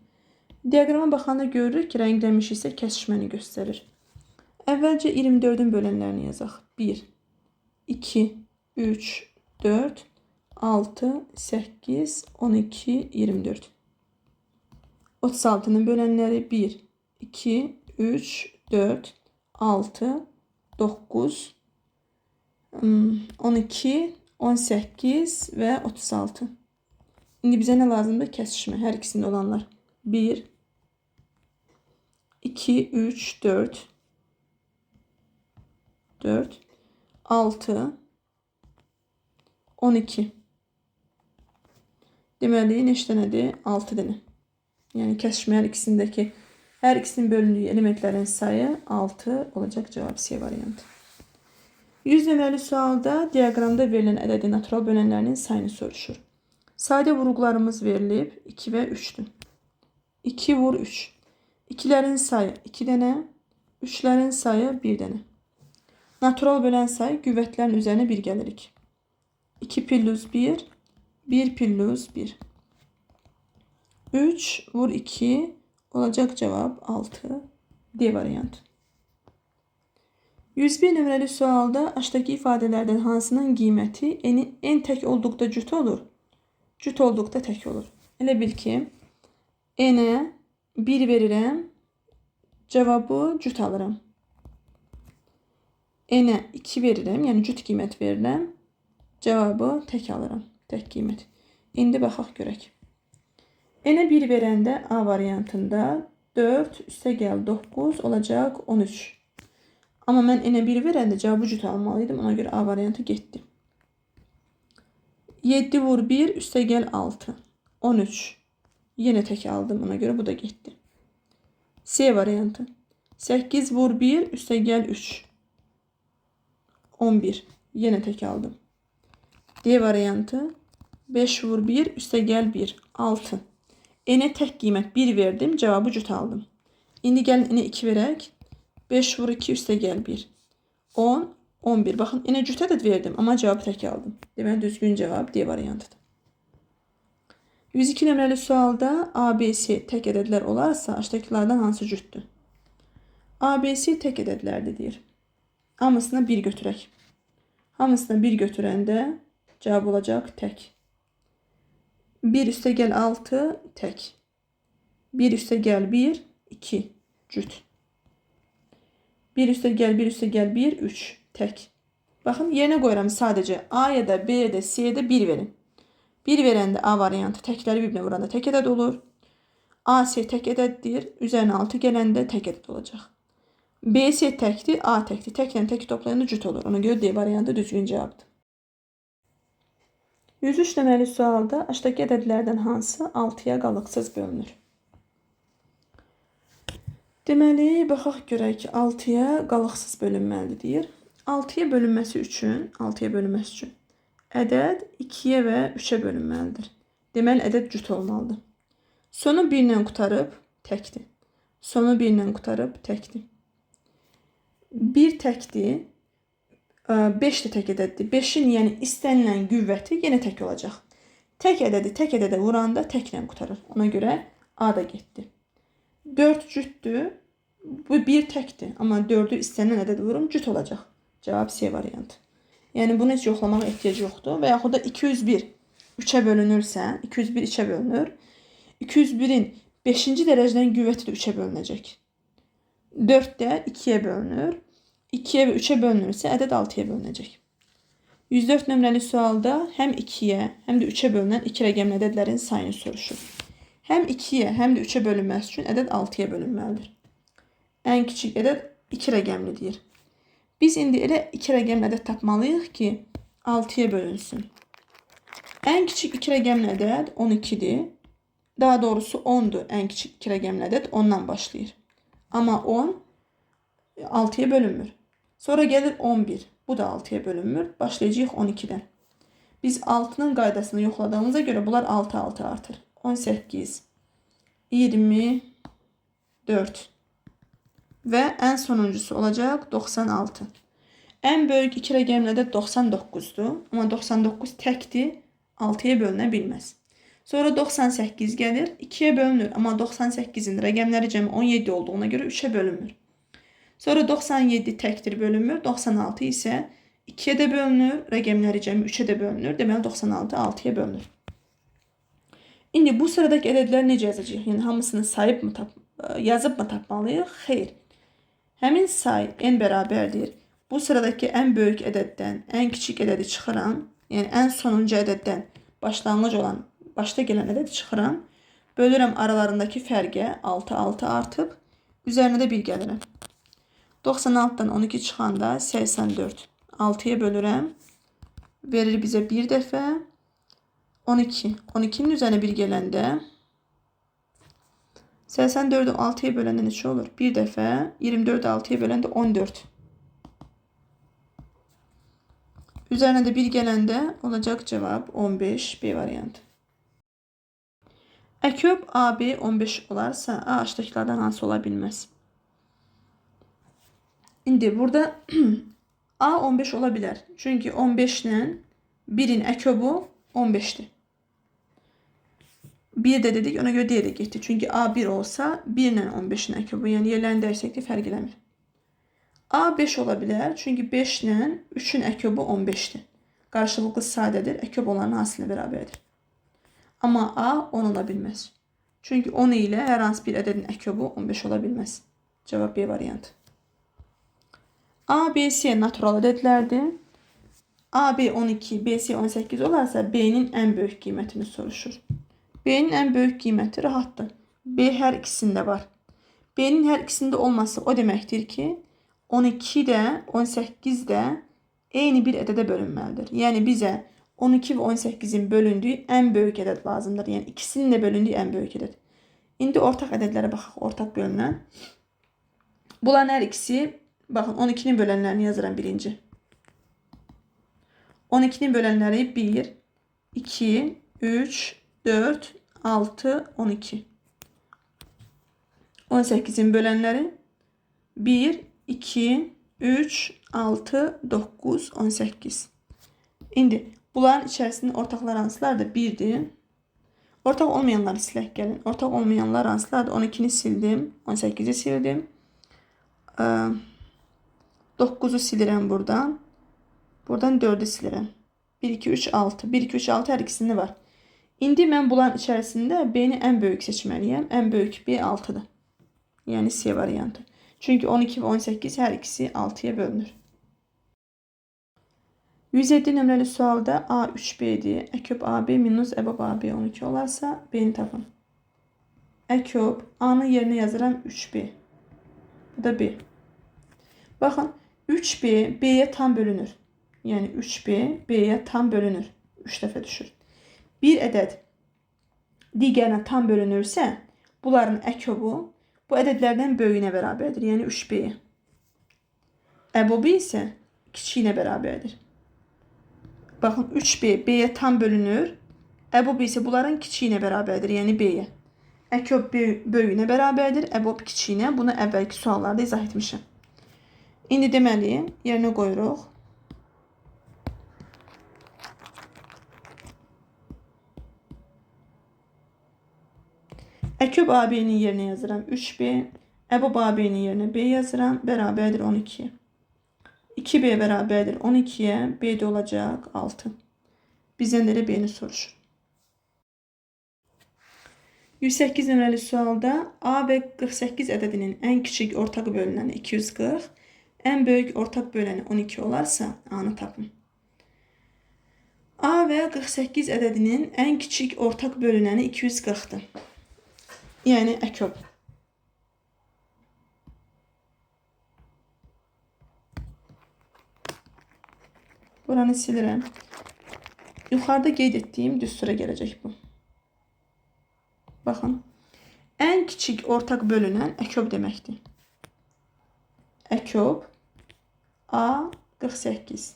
Diaqrama baxanda görürük ki, rənglənmiş hissə kəsişməni göstərir. Əvvəlcə 24-ün bölənlərini yazaq. 1, 2, 3, 4, 6, 8, 12, 24. 36-nın bölənləri 1, 2, 3, 4, 6, 9, 12, 18 və 36. İndi bizə nə lazımdır? Kəsişmə. Hər ikisində olanlar. 1, 2, 3, 4, 4, 6, 12. Deməli, neçə dənədir? 6 dənə. Yəni, kəsişmə hər ikisindəki, hər ikisinin bölündüyü elementlərin sayı 6 olacaq cavab C variantı. 100 nömrəli sualda diaqramda verilən ədədin natural bölənlərinin sayını soruşur. Sadə vurğularımız verilib 2 və 3-dür. 2 vur 3. 2-lərin sayı 2 dənə, 3-lərin sayı 1 dənə. Natural bölən sayı qüvvətlərin üzərinə 1 gəlirik. 2 plus 1, 1 plus 1. 3 vur 2 olacaq cavab 6. D variantı. 101 nömrəli sualda aşağıdakı ifadələrdən hansının qiyməti n tək olduqda cüt olur? Cüt olduqda tək olur. Elə bil ki, n-ə 1 verirəm, cavabı cüt alıram. N-ə 2 verirəm, yəni cüt qiymət verirəm, cavabı tək alıram, tək qiymət. İndi baxaq görək. N-ə 1 verəndə A variantında 4 üstə gəl 9 olacaq 13. Amma mən N-ə 1 verəndə cavabı cüt almalıydım. Ona görə A variantı getdi. 7 vur 1 üstə gəl 6. 13. Yenə tək aldım. Ona görə bu da getdi. C variantı. 8 vur 1 üstə gəl 3. 11. Yenə tək aldım. D variantı. 5 vur 1 üstə gəl 1. 6. N-ə tək qiymət 1 verdim. Cavabı cüt aldım. İndi gəlin N-ə 2 verək. 5 vur 2 üstə gəl 1. 10, 11. Baxın, N-ə cüt ədəd verdim, amma cavabı tək aldım. Deməli, düzgün cavab D variantıdır. 102 nömrəli sualda A, B, C tək ədədlər olarsa, aşağıdakılardan hansı cütdür? A, B, C tək ədədlərdir deyir. Hamısına 1 götürək. Hamısına 1 götürəndə cavab olacaq tək. 1 üstə gəl 6, tək. 1 üstə gəl 1, 2, cüt. 1 üstə gəl 1 üstə gəl 1, 3, tək. Baxın, yerinə qoyuram sadəcə A ya da B ya da C-yə də 1 verin. 1 verəndə A variantı təkləri bir-birinə vuranda tək ədəd olur. A, C tək ədəddir. Üzərinə 6 gələndə tək ədəd olacaq. B, C təkdir, A təkdir. Təklə tək toplayanda cüt olur. Ona görə D variantı düzgün cavabdır. 103 nömrəli sualda aşağıdakı ədədlərdən hansı 6-ya qalıqsız bölünür? Deməli, baxaq görək 6-ya qalıqsız bölünməlidir deyir. 6-ya bölünməsi üçün, 6-ya bölünməsi üçün ədəd 2-yə və 3-ə bölünməlidir. Deməli, ədəd cüt olmalıdır. Sonu 1 ilə qurtarıb təkdir. Sonu 1 ilə qurtarıb təkdir. 1 təkdir. 5 də tək ədəddir. 5-in yəni istənilən qüvvəti yenə tək olacaq. Tək ədədi tək ədədə vuranda təklə qurtarır. Ona görə A da getdi. 4 cütdür. Bu 1 təkdir. Amma 4-ü istənilən ədəd vurum cüt olacaq. Cavab C variantı. Yəni bunu heç yoxlamağa ehtiyac yoxdur. Və yaxud da 201 3-ə bölünürsə, 201 3-ə bölünür. 201-in 5-ci dərəcədən qüvvəti də 3-ə bölünəcək. 4 də 2-yə bölünür. 2-yə və 3-ə bölünürsə, ədəd 6-ya bölünəcək. 104 nömrəli sualda həm 2-yə, həm də 3-ə bölünən iki rəqəmli ədədlərin sayını soruşur. Həm 2-yə, həm də 3-ə bölünməsi üçün ədəd 6-ya bölünməlidir. Ən kiçik ədəd 2 rəqəmli deyir. Biz indi elə 2 rəqəmli ədəd tapmalıyıq ki, 6-ya bölünsün. Ən kiçik 2 rəqəmli ədəd 12-dir. Daha doğrusu 10-dur. Ən kiçik 2 rəqəmli ədəd 10-dan başlayır. Amma 10 6-ya bölünmür. Sonra gəlir 11. Bu da 6-ya bölünmür. Başlayacağıq 12-dən. Biz 6-nın qaydasını yoxladığımıza görə bunlar 6-6 artır. 18, 24 və ən sonuncusu olacaq 96. Ən böyük 2 rəqəmli ədəd 99-dur. Amma 99 təkdir, 6-ya bölünə bilməz. Sonra 98 gəlir, 2-yə bölünür. Amma 98-in rəqəmləri cəmi 17 olduğuna görə 3-ə bölünmür. Sonra 97 təkdir bölünmür. 96 isə 2-yə də bölünür. Rəqəmləri cəmi 3-ə də bölünür. Deməli 96 6-ya bölünür. İndi bu sıradakı ədədləri necə yazacağıq? Yəni hamısını sayıb mı yazıb mı tapmalıyıq? Xeyr. Həmin say n bərabərdir. Bu sıradakı ən böyük ədəddən ən kiçik ədədi çıxıram. Yəni ən sonuncu ədəddən başlanğıc olan, başda gələn ədədi çıxıram. Bölürəm aralarındakı fərqə 6 6 artıb. Üzərinə də 1 gəlirəm. 96-dan 12 çıxanda 84. 6-ya bölürəm. Verir bizə bir dəfə. 12. 12-nin üzərinə 1 gələndə 84-ü 6-ya böləndə neçə olur? Bir dəfə. 24-ü 6-ya böləndə 14. Üzərinə də 1 gələndə olacaq cavab 15 B variantı. Əköb AB 15 olarsa A aşağıdakılardan hansı ola bilməz? İndi burada A 15 ola bilər. Çünki 15 ilə 1-in əköbü 15-dir. 1 də dedik, ona görə D də getdi. Çünki A 1 olsa 1 ilə 15-in əköbü, yəni yerlərini dəyişsək də fərq eləmir. A 5 ola bilər. Çünki 5 ilə 3-ün əköbü 15-dir. Qarşılıqlı sadədir. Əköb olanın hasilinə bərabərdir. Amma A 10 ola bilməz. Çünki 10 ilə hər hansı bir ədədin əköbü 15 ola bilməz. Cavab B variantı. A, B, C natural ədədlərdir. A, B 12, B, C 18 olarsa B-nin ən böyük qiymətini soruşur. B-nin ən böyük qiyməti rahatdır. B hər ikisində var. B-nin hər ikisində olması o deməkdir ki, 12 də 18 də eyni bir ədədə bölünməlidir. Yəni bizə 12 və 18-in bölündüyü ən böyük ədəd lazımdır. Yəni ikisinin də bölündüyü ən böyük ədəd. İndi ortaq ədədlərə baxaq, ortaq bölünən. Bunların hər ikisi, baxın 12-nin bölənlərini yazıram birinci. 12-nin bölənləri 1, 2, 3, 4, 6, 12. 18-in bölənləri 1, 2, 3, 6, 9, 18. İndi bunların içərisinin ortaqları hansılardır? 1-dir. Ortaq olmayanları silək gəlin. Ortaq olmayanlar hansılardır? 12-ni sildim, 18-i sildim. 9-u silirəm buradan. Buradan 4-ü silirəm. 1, 2, 3, 6. 1, 2, 3, 6 hər ikisində var. İndi mən bunların içərisində B-ni ən böyük seçməliyəm. Ən böyük B 6-dır. Yəni C variantı. Çünki 12 və 18 hər ikisi 6-ya bölünür. 107 nömrəli sualda A 3B-dir. Əköb AB minus əbəb AB 12 olarsa B-ni tapın. Əköb A-nın yerinə yazıram 3B. Bu da B. Baxın 3B B-yə tam bölünür. Yəni 3B B-yə tam bölünür. 3 dəfə düşür. Bir ədəd digərinə tam bölünürsə, bunların əköbu bu ədədlərdən böyüyünə bərabərdir. Yəni 3B-yə. Əbobu isə kiçiyinə bərabərdir. Baxın 3B B-yə tam bölünür. Əbob isə bunların kiçiyinə bərabərdir. Yəni B-yə. Əköb böyüyünə bərabərdir. Əbob kiçiyinə. Bunu əvvəlki suallarda izah etmişəm. İndi deməli, yerinə qoyuruq. Əköb AB-nin yerinə yazıram 3B. Əbob AB-nin yerinə B yazıram. Bərabərdir 12-yə. 2B bərabərdir 12-yə. B də olacaq 6. Bizdən də elə B-ni soruşur. 108 nömrəli sualda A və 48 ədədinin ən kiçik ortaq bölünəni 240, ən böyük ortaq böləni 12 olarsa A-nı tapın. A və 48 ədədinin ən kiçik ortaq bölünəni 240-dır. Yəni əköb. Buranı silirəm. Yuxarıda qeyd etdiyim düstura gələcək bu. Baxın. Ən kiçik ortaq bölünən əköb deməkdir. Əköb A 48.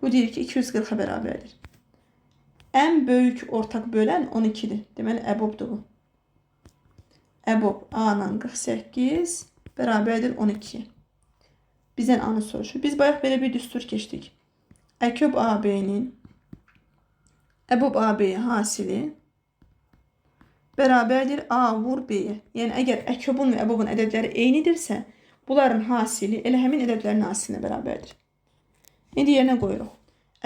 Bu deyir ki 240-a bərabərdir. Ən böyük ortaq bölən 12-dir. Deməli əbobdur bu. Əbob A ilə 48 bərabərdir 12. Bizdən A-nı soruşur. Biz bayaq belə bir düstur keçdik. Əköb AB-nin əbob AB hasili bərabərdir A vur B-yə. Yəni əgər əkobun və əbobun ədədləri eynidirsə, bunların hasili elə həmin ədədlərin hasilinə bərabərdir. İndi yerinə qoyuruq.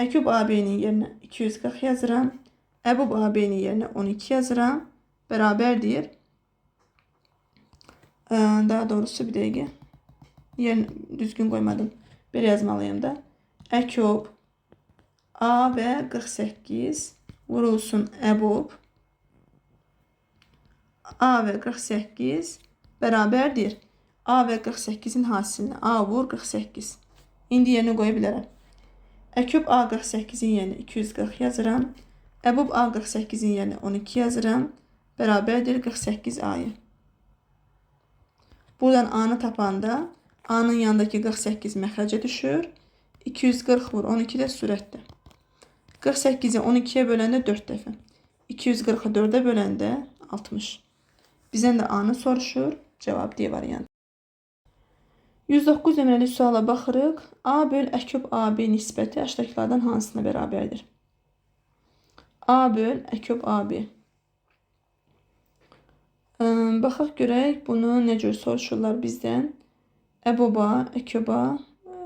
Əköb AB-nin yerinə 240 yazıram. Əbob AB-nin yerinə 12 yazıram. Bərabərdir. Daha doğrusu bir dəqiqə. Yerini düzgün qoymadım. Belə yazmalıyım da. Əköb A və 48 vurulsun əbob A və 48 bərabərdir. A və 48-in hasilinə. A vur 48. İndi yerinə qoya bilərəm. Əköb A 48-in yerinə 240 yazıram. Əbob A 48-in yerinə 12 yazıram. Bərabərdir 48 A-ya. Buradan A-nı tapanda A-nın yanındakı 48 məxrəcə düşür. 240 vur 12 də sürətdir. 48-i 12-yə böləndə 4 dəfə. 240-ı 4-ə böləndə 60. Bizdən də A-nı soruşur. Cavab D variantı. 109 nömrəli suala baxırıq. A böl əköb AB nisbəti aşağıdakılardan hansına bərabərdir? A böl əköb AB. Baxaq görək bunu nə cür soruşurlar bizdən. Əboba, əköba,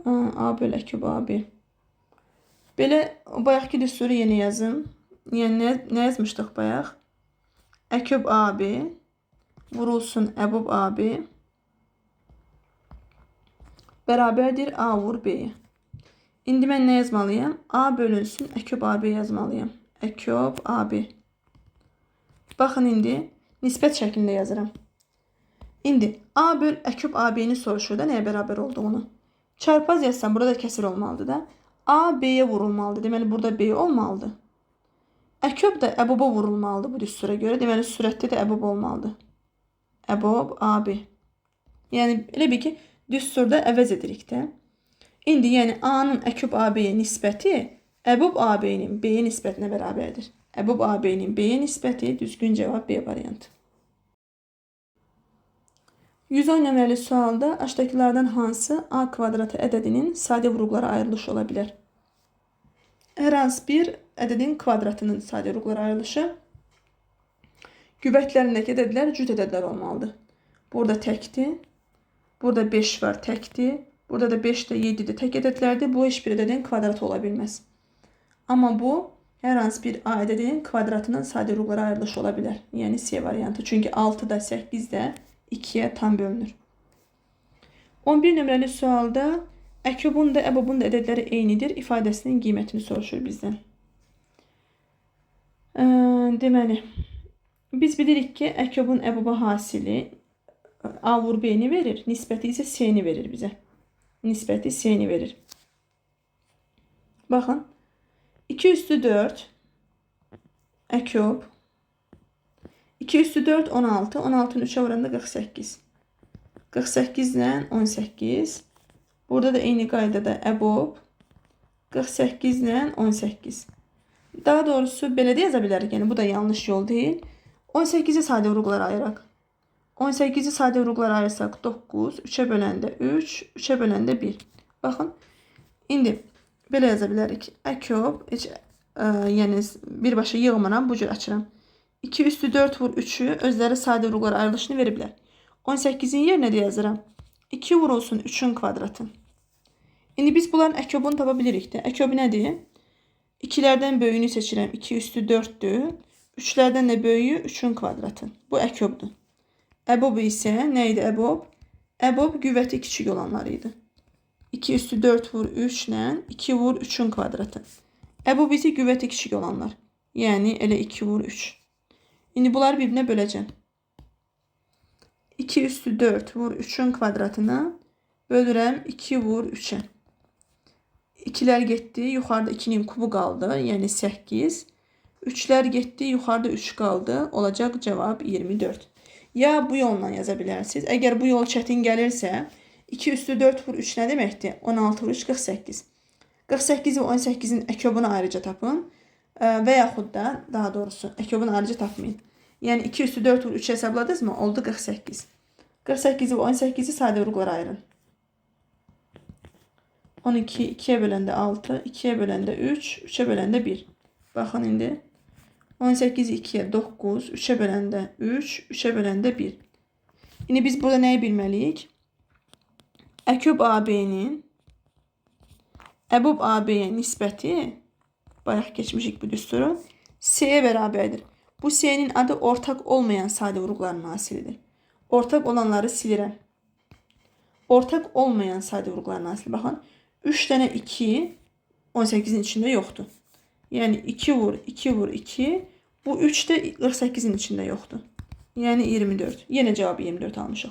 A böl əköb AB. Belə bayaqki düsturu yenə yazım. Yəni nə yazmışdıq bayaq? Əköb AB vurulsun əbob AB bərabərdir A vur B-yə. İndi mən nə yazmalıyam? A bölünsün əköb AB yazmalıyam. Əköb AB. Baxın indi nisbət şəklində yazıram. İndi A böl əköb AB-ni soruşur da nəyə bərabər olduğunu. Çarpaz yazsam burada kəsir olmalıdır da. A B-yə vurulmalıdır. Deməli burada B olmalıdır. Əköb də əboba vurulmalıdır bu düstura görə. Deməli sürətdə də əbob olmalıdır. Əbob AB. Yəni elə bil ki, düsturda əvəz edirik də. İndi yəni A-nın əköb AB-yə nisbəti əbob AB-nin B-yə nisbətinə bərabərdir. Əbob AB-nin B-yə nisbəti düzgün cavab B variantı. 110 nömrəli sualda aşağıdakılardan hansı A kvadratı ədədinin sadə vuruqlara ayrılışı ola bilər? Hər hansı bir ədədin kvadratının sadə vuruqlara ayrılışı. Qüvvətlərindəki ədədlər cüt ədədlər olmalıdır. Burada təkdir. Burada 5 var, təkdir. Burada da 5 də 7 də tək ədədlərdir. Bu heç bir ədədin kvadratı ola bilməz. Amma bu hər hansı bir A ədədinin kvadratının sadə vuruqlara ayrılışı ola bilər. Yəni C variantı. Çünki 6 da 8 də 2-yə tam bölünür. 11 nömrəli sualda əköbun da əbobun da ədədləri eynidir ifadəsinin qiymətini soruşur bizdən. Deməli, biz bilirik ki, əköbun əboba hasili A vur B-ni verir, nisbəti isə C-ni verir bizə. Nisbəti C-ni verir. Baxın, 2 üstü 4 əköb 2 üstü 4 16, 16-nı 3-ə vuranda 48. 48 ilə 18. Burada da eyni qaydada əbob 48 ilə 18. Daha doğrusu belə də yaza bilərik. Yəni bu da yanlış yol deyil. 18-i sadə vuruqlara ayıraq. 18-i sadə vuruqlara ayırsaq 9, 3-ə böləndə 3, 3-ə böləndə 1. Baxın, indi belə yaza bilərik. Əköb, heç, yəni birbaşa yığmıram, bu cür açıram. 2 üstü 4 vur 3-ü özləri sadə vuruqlara ayrılışını veriblər. 18-in yerinə də yazıram. 2 vurulsun 3-ün kvadratı. İndi biz bunların əköbunu tapa bilirik də. Əköb nədir? 2-lərdən böyüyünü seçirəm. 2 üstü 4-dür. 3-lərdən də böyüyü 3-ün kvadratı. Bu əköbdür. Əbob isə nə idi əbob? Əbob qüvvəti kiçik olanları idi. 2 üstü 4 vur 3 ilə 2 vur 3-ün kvadratı. Əbob isə qüvvəti kiçik olanlar. Yəni elə 2 vur 3. İndi bunları bir-birinə böləcəm. 2 üstü 4 vur 3-ün kvadratını bölürəm 2 vur 3-ə. 2-lər getdi, yuxarıda 2-nin kubu qaldı, yəni 8. 3-lər getdi, yuxarıda 3 qaldı. Olacaq cavab 24. Ya bu yolla yaza bilərsiniz. Əgər bu yol çətin gəlirsə, 2 üstü 4 vur 3 nə deməkdir? 16 vur 3, 48. 48 və 18-in əköbunu ayrıca tapın. Və yaxud da, daha doğrusu, əköbunu ayrıca tapmayın. Yəni 2 üstü 4 vur 3 hesabladınız mı? Oldu 48. 48 və 18-i sadə vuruqlara ayırın. 12, 2-yə böləndə 6, 2-yə böləndə 3, 3-ə böləndə 1. Baxın indi. 18-i 2-yə 9, 3-ə böləndə 3, 3-ə böləndə 1. İndi biz burada nəyi bilməliyik? Əköb AB-nin əbob AB-yə nisbəti, bayaq keçmişik bu düsturu, C-yə bərabərdir. Bu C-nin adı ortaq olmayan sadə vuruqların hasilidir. Ortaq olanları silirəm. Ortaq olmayan sadə vuruqların hasili. Baxın, 3 dənə 2 18-in içində yoxdur. Yəni 2 vur, 2 vur, 2. Bu 3 də 48-in içində yoxdur. Yəni 24. Yenə cavabı 24 almışıq.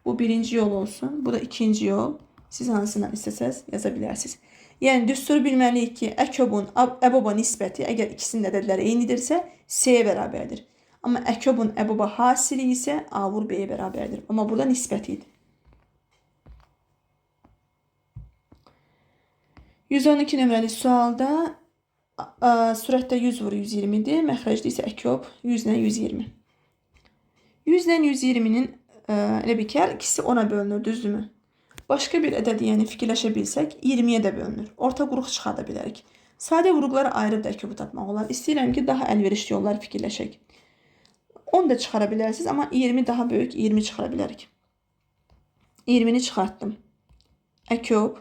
Bu birinci yol olsun. Bu da ikinci yol. Siz hansından istəsəz yaza bilərsiniz. Yəni düsturu bilməliyik ki, əköbun əboba nisbəti əgər ikisinin ədədləri eynidirsə, C-yə bərabərdir. Amma əköbun əboba hasili isə A vur B-yə bərabərdir. Amma burada nisbəti idi. 112 nömrəli sualda sürətdə 100 vur 120-dir. Məxrəcdə isə əköb 100 ilə 120. 100 ilə 120-nin elə bir ki, hər ikisi 10-a bölünür, düzdürmü? Başqa bir ədədi, yəni fikirləşə bilsək, 20-yə də bölünür. Orta vuruq çıxarda bilərik. Sadə vuruqları ayırıb da əköbü tapmaq olar. İstəyirəm ki, daha əlverişli yollar fikirləşək. 10 da çıxara bilərsiniz, amma 20 daha böyük, 20 çıxara bilərik. 20-ni çıxartdım. Əköb.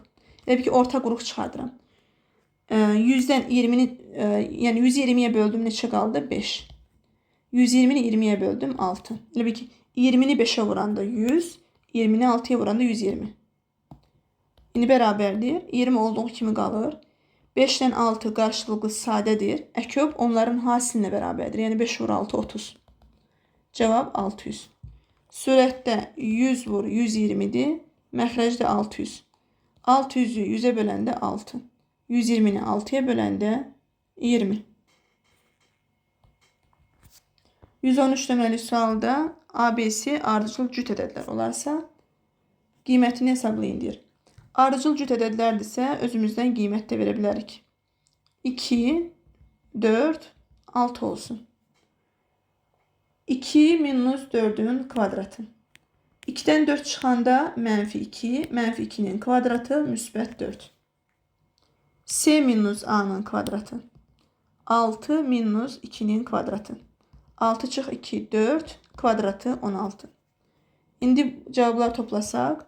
Elə bir ki, orta vuruq çıxardıram. 100-dən 20-ni, yəni 120-yə böldüm, neçə qaldı? 5. 120-ni 20-yə böldüm, 6. Elə bir ki, 20-ni 5-ə vuranda 100, 20-ni 6-ya vuranda 120. İndi bərabərdir. 20 olduğu kimi qalır. 5 ilə 6 qarşılıqlı sadədir. Əköb onların hasilinə bərabərdir. Yəni 5 vur 6, 30. Cavab 600. Sürətdə 100 vur 120-dir. Məxrəcdə 600. 600-ü 100-ə böləndə 6. 120-ni 6-ya böləndə 20. 113 nömrəli sualda ABC ardıcıl cüt ədədlər olarsa, qiymətini hesablayın deyir. Ardıcıl cüt ədədlərdirsə, özümüzdən qiymət də verə bilərik. 2, 4, 6 olsun. 2 minus 4-ün kvadratı. 2-dən 4 çıxanda mənfi 2, mənfi 2-nin kvadratı müsbət 4. C minus A-nın kvadratı. 6 minus 2-nin kvadratı. 6 çıx 2, 4, kvadratı 16. İndi cavablar toplasaq,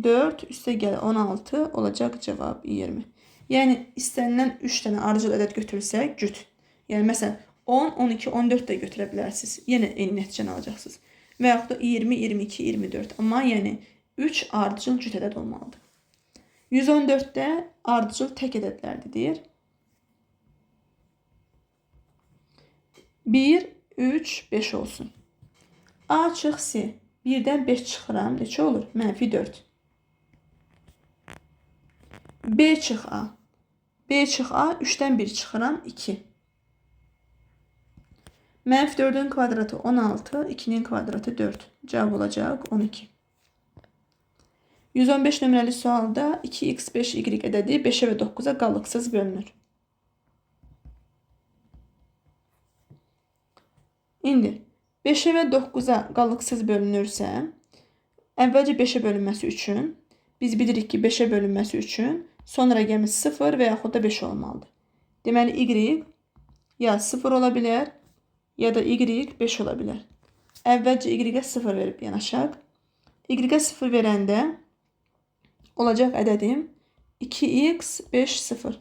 4 üstə gəl 16 olacaq cavab 20. Yəni, istənilən 3 dənə ardıcıl ədəd götürsək, cüt. Yəni, məsələn, 10, 12, 14 də götürə bilərsiniz. Yenə eyni nəticəni alacaqsınız. Və yaxud da 20, 22, 24. Amma yəni 3 ardıcıl cüt ədəd olmalıdır. 114-də ardıcıl tək ədədlərdir deyir. 1, 3, 5 olsun. A çıx C. 1-dən 5 çıxıram. Neçə olur? Mənfi 4. B çıx A. B çıx A. 3-dən 1 çıxıram. 2. Mənfi 4-ün kvadratı 16, 2-nin kvadratı 4. Cavab olacaq 12. 115 nömrəli sualda 2x 5y ədədi 5-ə və 9-a qalıqsız bölünür. İndi 5-ə və 9-a qalıqsız bölünürsə, əvvəlcə 5-ə bölünməsi üçün, biz bilirik ki, 5-ə bölünməsi üçün son rəqəmi 0 və yaxud da 5 olmalıdır. Deməli, y ya 0 ola bilər, ya da y 5 ola bilər. Əvvəlcə y-ə 0 verib yanaşaq. Y-ə 0 verəndə olacaq ədədim 2x 5 0.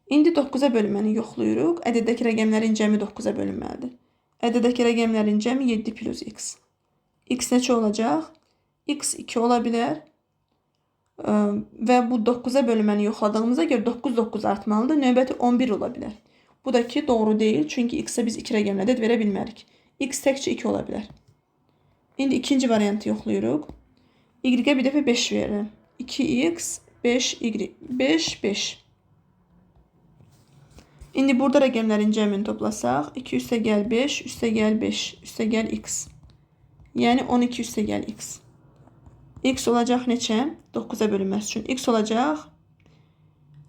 İndi 9-a bölünməni yoxlayırıq. Ədəddəki rəqəmlərin cəmi 9-a bölünməlidir. Ədəddəki rəqəmlərin cəmi 7 plus x. X neçə olacaq? X 2 ola bilər. Və bu 9-a bölünməni yoxladığımıza görə 9 9 artmalıdır. Növbəti 11 ola bilər. Bu da ki doğru deyil. Çünki x-ə biz 2 rəqəmli ədəd verə bilmərik. X təkcə 2 ola bilər. İndi ikinci variantı yoxlayırıq. Y-ə bir dəfə 5 verirəm. 2x 5y 5 5. İndi burada rəqəmlərin cəmini toplasaq, 2 üstə gəl 5, üstə gəl 5, üstə gəl x. Yəni 12 üstə gəl x. X olacaq neçə? 9-a bölünməsi üçün. X olacaq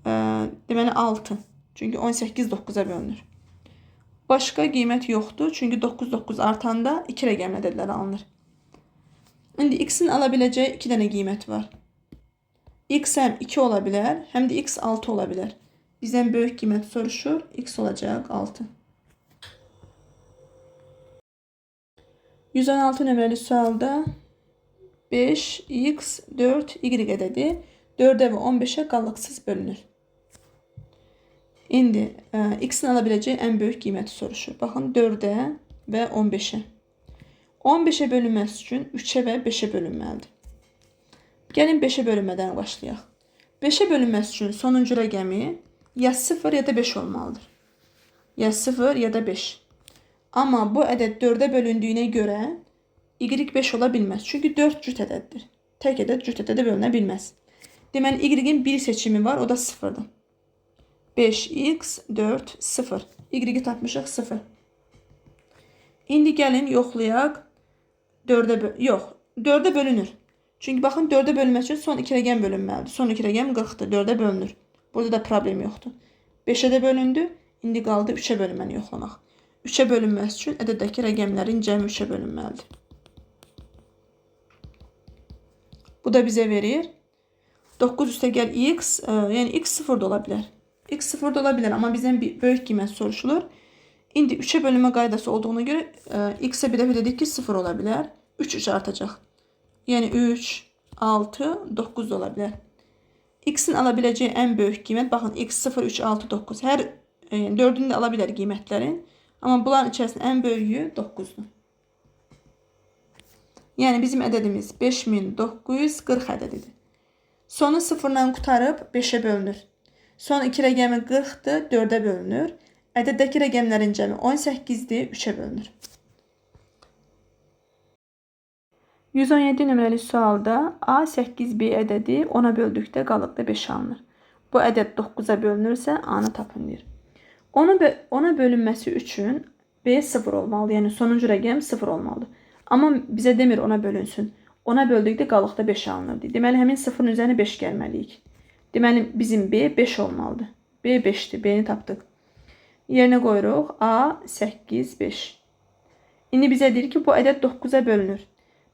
deməli 6. Çünki 18 9-a bölünür. Başqa qiymət yoxdur. Çünki 9 9 artanda 2 rəqəmli ədədlər alınır. İndi x-in ala biləcəyi 2 dənə qiymət var. X həm 2 ola bilər, həm də x 6 ola bilər. Bizdən böyük qiymət soruşur. X olacaq 6. 116 nömrəli sualda 5, x, 4, y ədədi 4-ə və 15-ə qalıqsız bölünür. İndi x-in ala biləcəyi ən böyük qiyməti soruşur. Baxın 4-ə və 15-ə. 15-ə bölünməsi üçün 3-ə və 5-ə bölünməlidir. Gəlin 5-ə bölünmədən başlayaq. 5-ə bölünməsi üçün sonuncu rəqəmi ya 0 ya da 5 olmalıdır. Ya 0 ya da 5. Amma bu ədəd 4-ə bölündüyünə görə y 5 ola bilməz. Çünki 4 cüt ədəddir. Tək ədəd cüt ədədə bölünə bilməz. Deməli, y-in bir seçimi var, o da 0-dır. 5x 4 0. Y-i tapmışıq 0. İndi gəlin yoxlayaq. 4-ə yox, 4-ə bölünür. Çünki baxın 4-ə bölünmək üçün son 2 rəqəm bölünməlidir. Son 2 rəqəm 40-dır. 4-ə bölünür. Burada da problem yoxdur. 5-ə də bölündü. İndi qaldı 3-ə bölünməni yoxlamaq. 3-ə bölünməsi üçün ədəddəki rəqəmlərin cəmi 3-ə bölünməlidir. Bu da bizə verir. 9 üstə gəl x, yəni x 0 da ola bilər. X 0 da ola bilər, amma bizdən bir böyük qiymət soruşulur. İndi 3-ə bölünmə qaydası olduğuna görə x-ə bir dəfə dedik ki 0 ola bilər. 3 3 artacaq. Yəni 3, 6, 9 da ola bilər. X-in ala biləcəyi ən böyük qiymət, baxın x 0, 3, 6, 9. Hər dördünü də ala bilər qiymətlərin. Amma bunların içərisində ən böyüyü 9-dur. Yəni bizim ədədimiz 5940 ədədidir. Sonu 0-dan qurtarıb 5-ə bölünür. Son 2 rəqəmi 40-dır, 4-ə bölünür. Ədəddəki rəqəmlərin cəmi 18-dir, 3-ə bölünür. 117 nömrəli sualda A 8B ədədi 10-a böldükdə qalıqda 5 alınır. Bu ədəd 9-a bölünürsə A-nı tapın deyir. Ona bölünməsi üçün B 0 olmalıdır. Yəni sonuncu rəqəm 0 olmalıdır. Amma bizə demir ona bölünsün. 10-a böldükdə qalıqda 5 alınır deyir. Deməli həmin 0-ın üzərinə 5 gəlməliyik. Deməli bizim B 5 olmalıdır. B 5-dir. B-ni tapdıq. Yerinə qoyuruq. A 8 5. İndi bizə deyir ki, bu ədəd 9-a bölünür.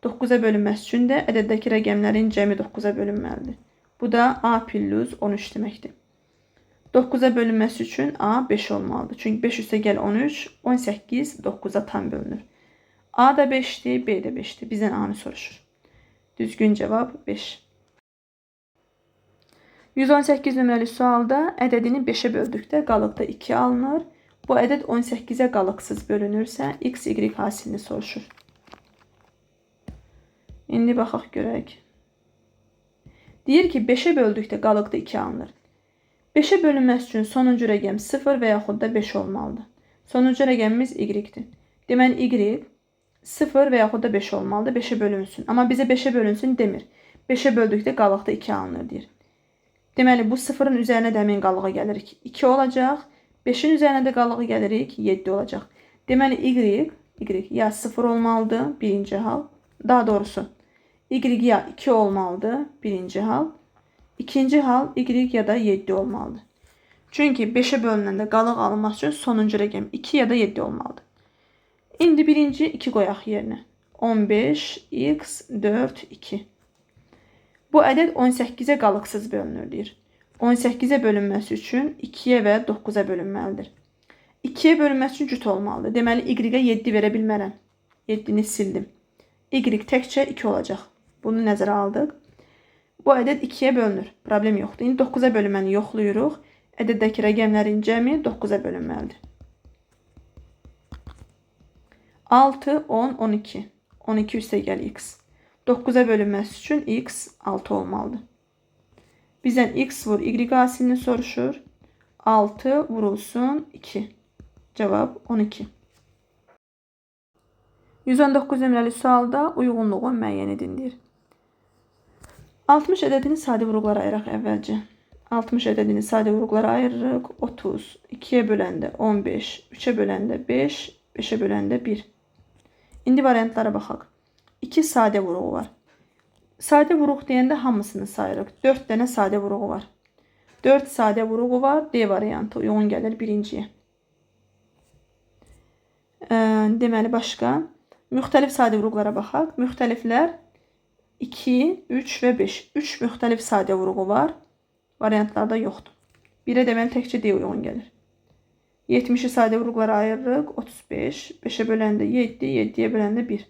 9-a bölünməsi üçün də ədəddəki rəqəmlərin cəmi 9-a bölünməlidir. Bu da A plus 13 deməkdir. 9-a bölünməsi üçün A 5 olmalıdır. Çünki 5 üstə gəl 13, 18 9-a tam bölünür. A da 5-dir, B də 5-dir. Bizdən A-nı soruşur. Düzgün cavab 5. 118 nömrəli sualda ədədini 5-ə böldükdə qalıqda 2 alınır. Bu ədəd 18-ə qalıqsız bölünürsə x, y hasilini soruşur. İndi baxaq görək. Deyir ki, 5-ə böldükdə qalıqda 2 alınır. 5-ə bölünməsi üçün sonuncu rəqəm 0 və yaxud da 5 olmalıdır. Sonuncu rəqəmimiz y-dir. Deməli, y 0 və yaxud da 5 olmalıdır. 5-ə bölünsün. Amma bizə 5-ə bölünsün demir. 5-ə böldükdə qalıqda 2 alınır deyir. Deməli, bu 0-ın üzərinə də həmin qalığa gəlirik. 2 olacaq. 5-in üzərinə də qalığa gəlirik. 7 olacaq. Deməli, y ya 0 olmalıdır birinci hal. Daha doğrusu, y ya 2 olmalıdır birinci hal. İkinci hal y ya da 7 olmalıdır. Çünki 5-ə bölünəndə qalıq alınması üçün sonuncu rəqəm 2 ya da 7 olmalıdır. İndi birinci 2 qoyaq yerinə. 15 x 4 2. Bu ədəd 18-ə qalıqsız bölünür deyir. 18-ə bölünməsi üçün 2-yə və 9-a bölünməlidir. 2-yə bölünməsi üçün cüt olmalıdır. Deməli, y-ə 7 verə bilmərəm. 7-ni sildim. Y təkcə 2 olacaq. Bunu nəzərə aldıq. Bu ədəd 2-yə bölünür. Problem yoxdur. İndi 9-a bölünməni yoxlayırıq. Ədəddəki rəqəmlərin cəmi 9-a bölünməlidir. 6, 10, 12. 12 üstə gəl x. 9-a bölünməsi üçün x 6 olmalıdır. Bizdən x vur y hasilini soruşur. 6 vurulsun 2. Cavab 12. 119 nömrəli sualda uyğunluğu müəyyən edin deyir. 60 ədədini sadə vuruqlara ayıraq əvvəlcə. 60 ədədini sadə vuruqlara ayırırıq. 30, 2-yə böləndə 15, 3-ə böləndə 5, 5-ə böləndə 1. İndi variantlara baxaq. 2 sadə vuruğu var. Sadə vuruq deyəndə hamısını sayırıq. 4 dənə sadə vuruğu var. 4 sadə vuruğu var. D variantı uyğun gəlir birinciyə. Deməli, başqa. Müxtəlif sadə vuruqlara baxaq. Müxtəliflər 2, 3 və 5. 3 müxtəlif sadə vuruğu var. Variantlarda yoxdur. 1-ə deməli təkcə D uyğun gəlir. 70-i sadə vuruqlara ayırırıq. 35. 5-ə böləndə 7, 7-yə böləndə 1.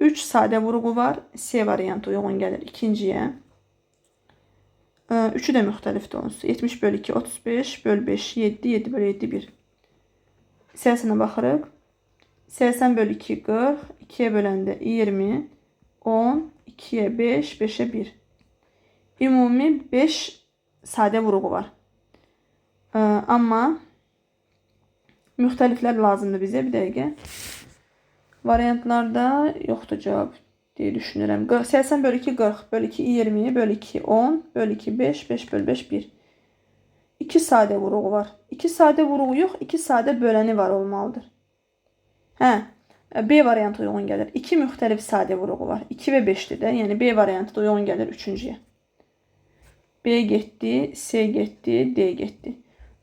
3 sadə vuruğu var. C variantı uyğun gəlir ikinciyə. 3-ü də müxtəlifdir onsuz. 70 bölü 2, 35, böl 5, 7, 7 bölü 7, 1. Səhəsinə baxırıq. 80 bölü 2, 40. 2-yə böləndə 20, 10, 2-yə 5, 5-ə 1. Ümumi 5 sadə vuruğu var. Amma müxtəliflər lazımdır bizə. Bir dəqiqə. Variantlarda yoxdur cavab deyə düşünürəm. 80 bölü 2, 40, bölü 2, 20, bölü 2, 10, bölü 2, 5, 5 bölü 5, 1. 2 sadə vuruğu var. 2 sadə vuruğu yox, 2 sadə böləni var olmalıdır. Hə, B variantı uyğun gəlir. 2 müxtəlif sadə vuruğu var. 2 və 5-dir də. Yəni B variantı da uyğun gəlir üçüncüyə. B getdi, C getdi, D getdi.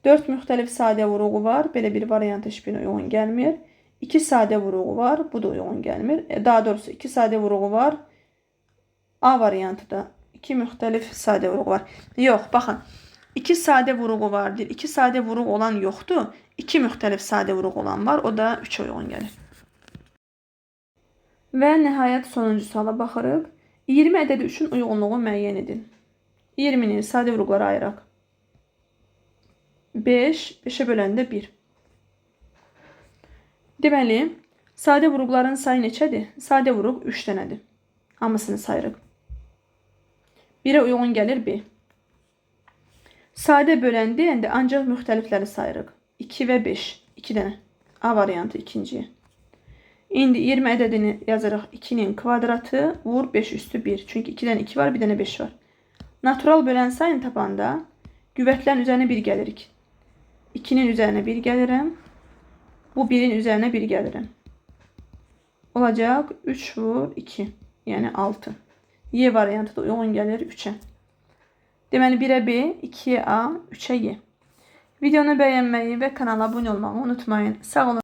4 müxtəlif sadə vuruğu var. Belə bir variant heç birinə uyğun gəlmir. 2 sadə vuruğu var. Bu da uyğun gəlmir. Daha doğrusu 2 sadə vuruğu var. A variantı da 2 müxtəlif sadə vuruğu var. Yox, baxın. 2 sadə vuruğu var deyir. 2 sadə vuruq olan yoxdur. 2 müxtəlif sadə vuruq olan var. O da 3-ə uyğun gəlir. Və nəhayət sonuncu suala baxırıq. 20 ədədi üçün uyğunluğu müəyyən edin. 20-ni sadə vuruqlara ayıraq. 5, 5-ə böləndə 1. Deməli, sadə vuruqların sayı neçədir? Sadə vuruq 3 dənədir. Hamısını sayırıq. 1-ə uyğun gəlir B. Sadə bölən deyəndə ancaq müxtəlifləri sayırıq. 2 və 5. 2 dənə. A variantı ikinciyə. İndi 20 ədədini yazırıq 2-nin kvadratı vur 5 üstü 1. Çünki 2-dən 2 var, bir dənə 5 var. Natural bölən sayını tapanda qüvvətlərin üzərinə 1 gəlirik. 2-nin üzərinə 1 gəlirəm. Bu 1-in üzərinə 1 gəlirəm. Olacaq 3 vur 2, yəni 6. Y variantı da uyğun gəlir 3-ə. Deməli 1-ə B, 2-yə A, 3-ə Y. Videonu bəyənməyi və kanala abunə olmağı unutmayın. Sağ olun.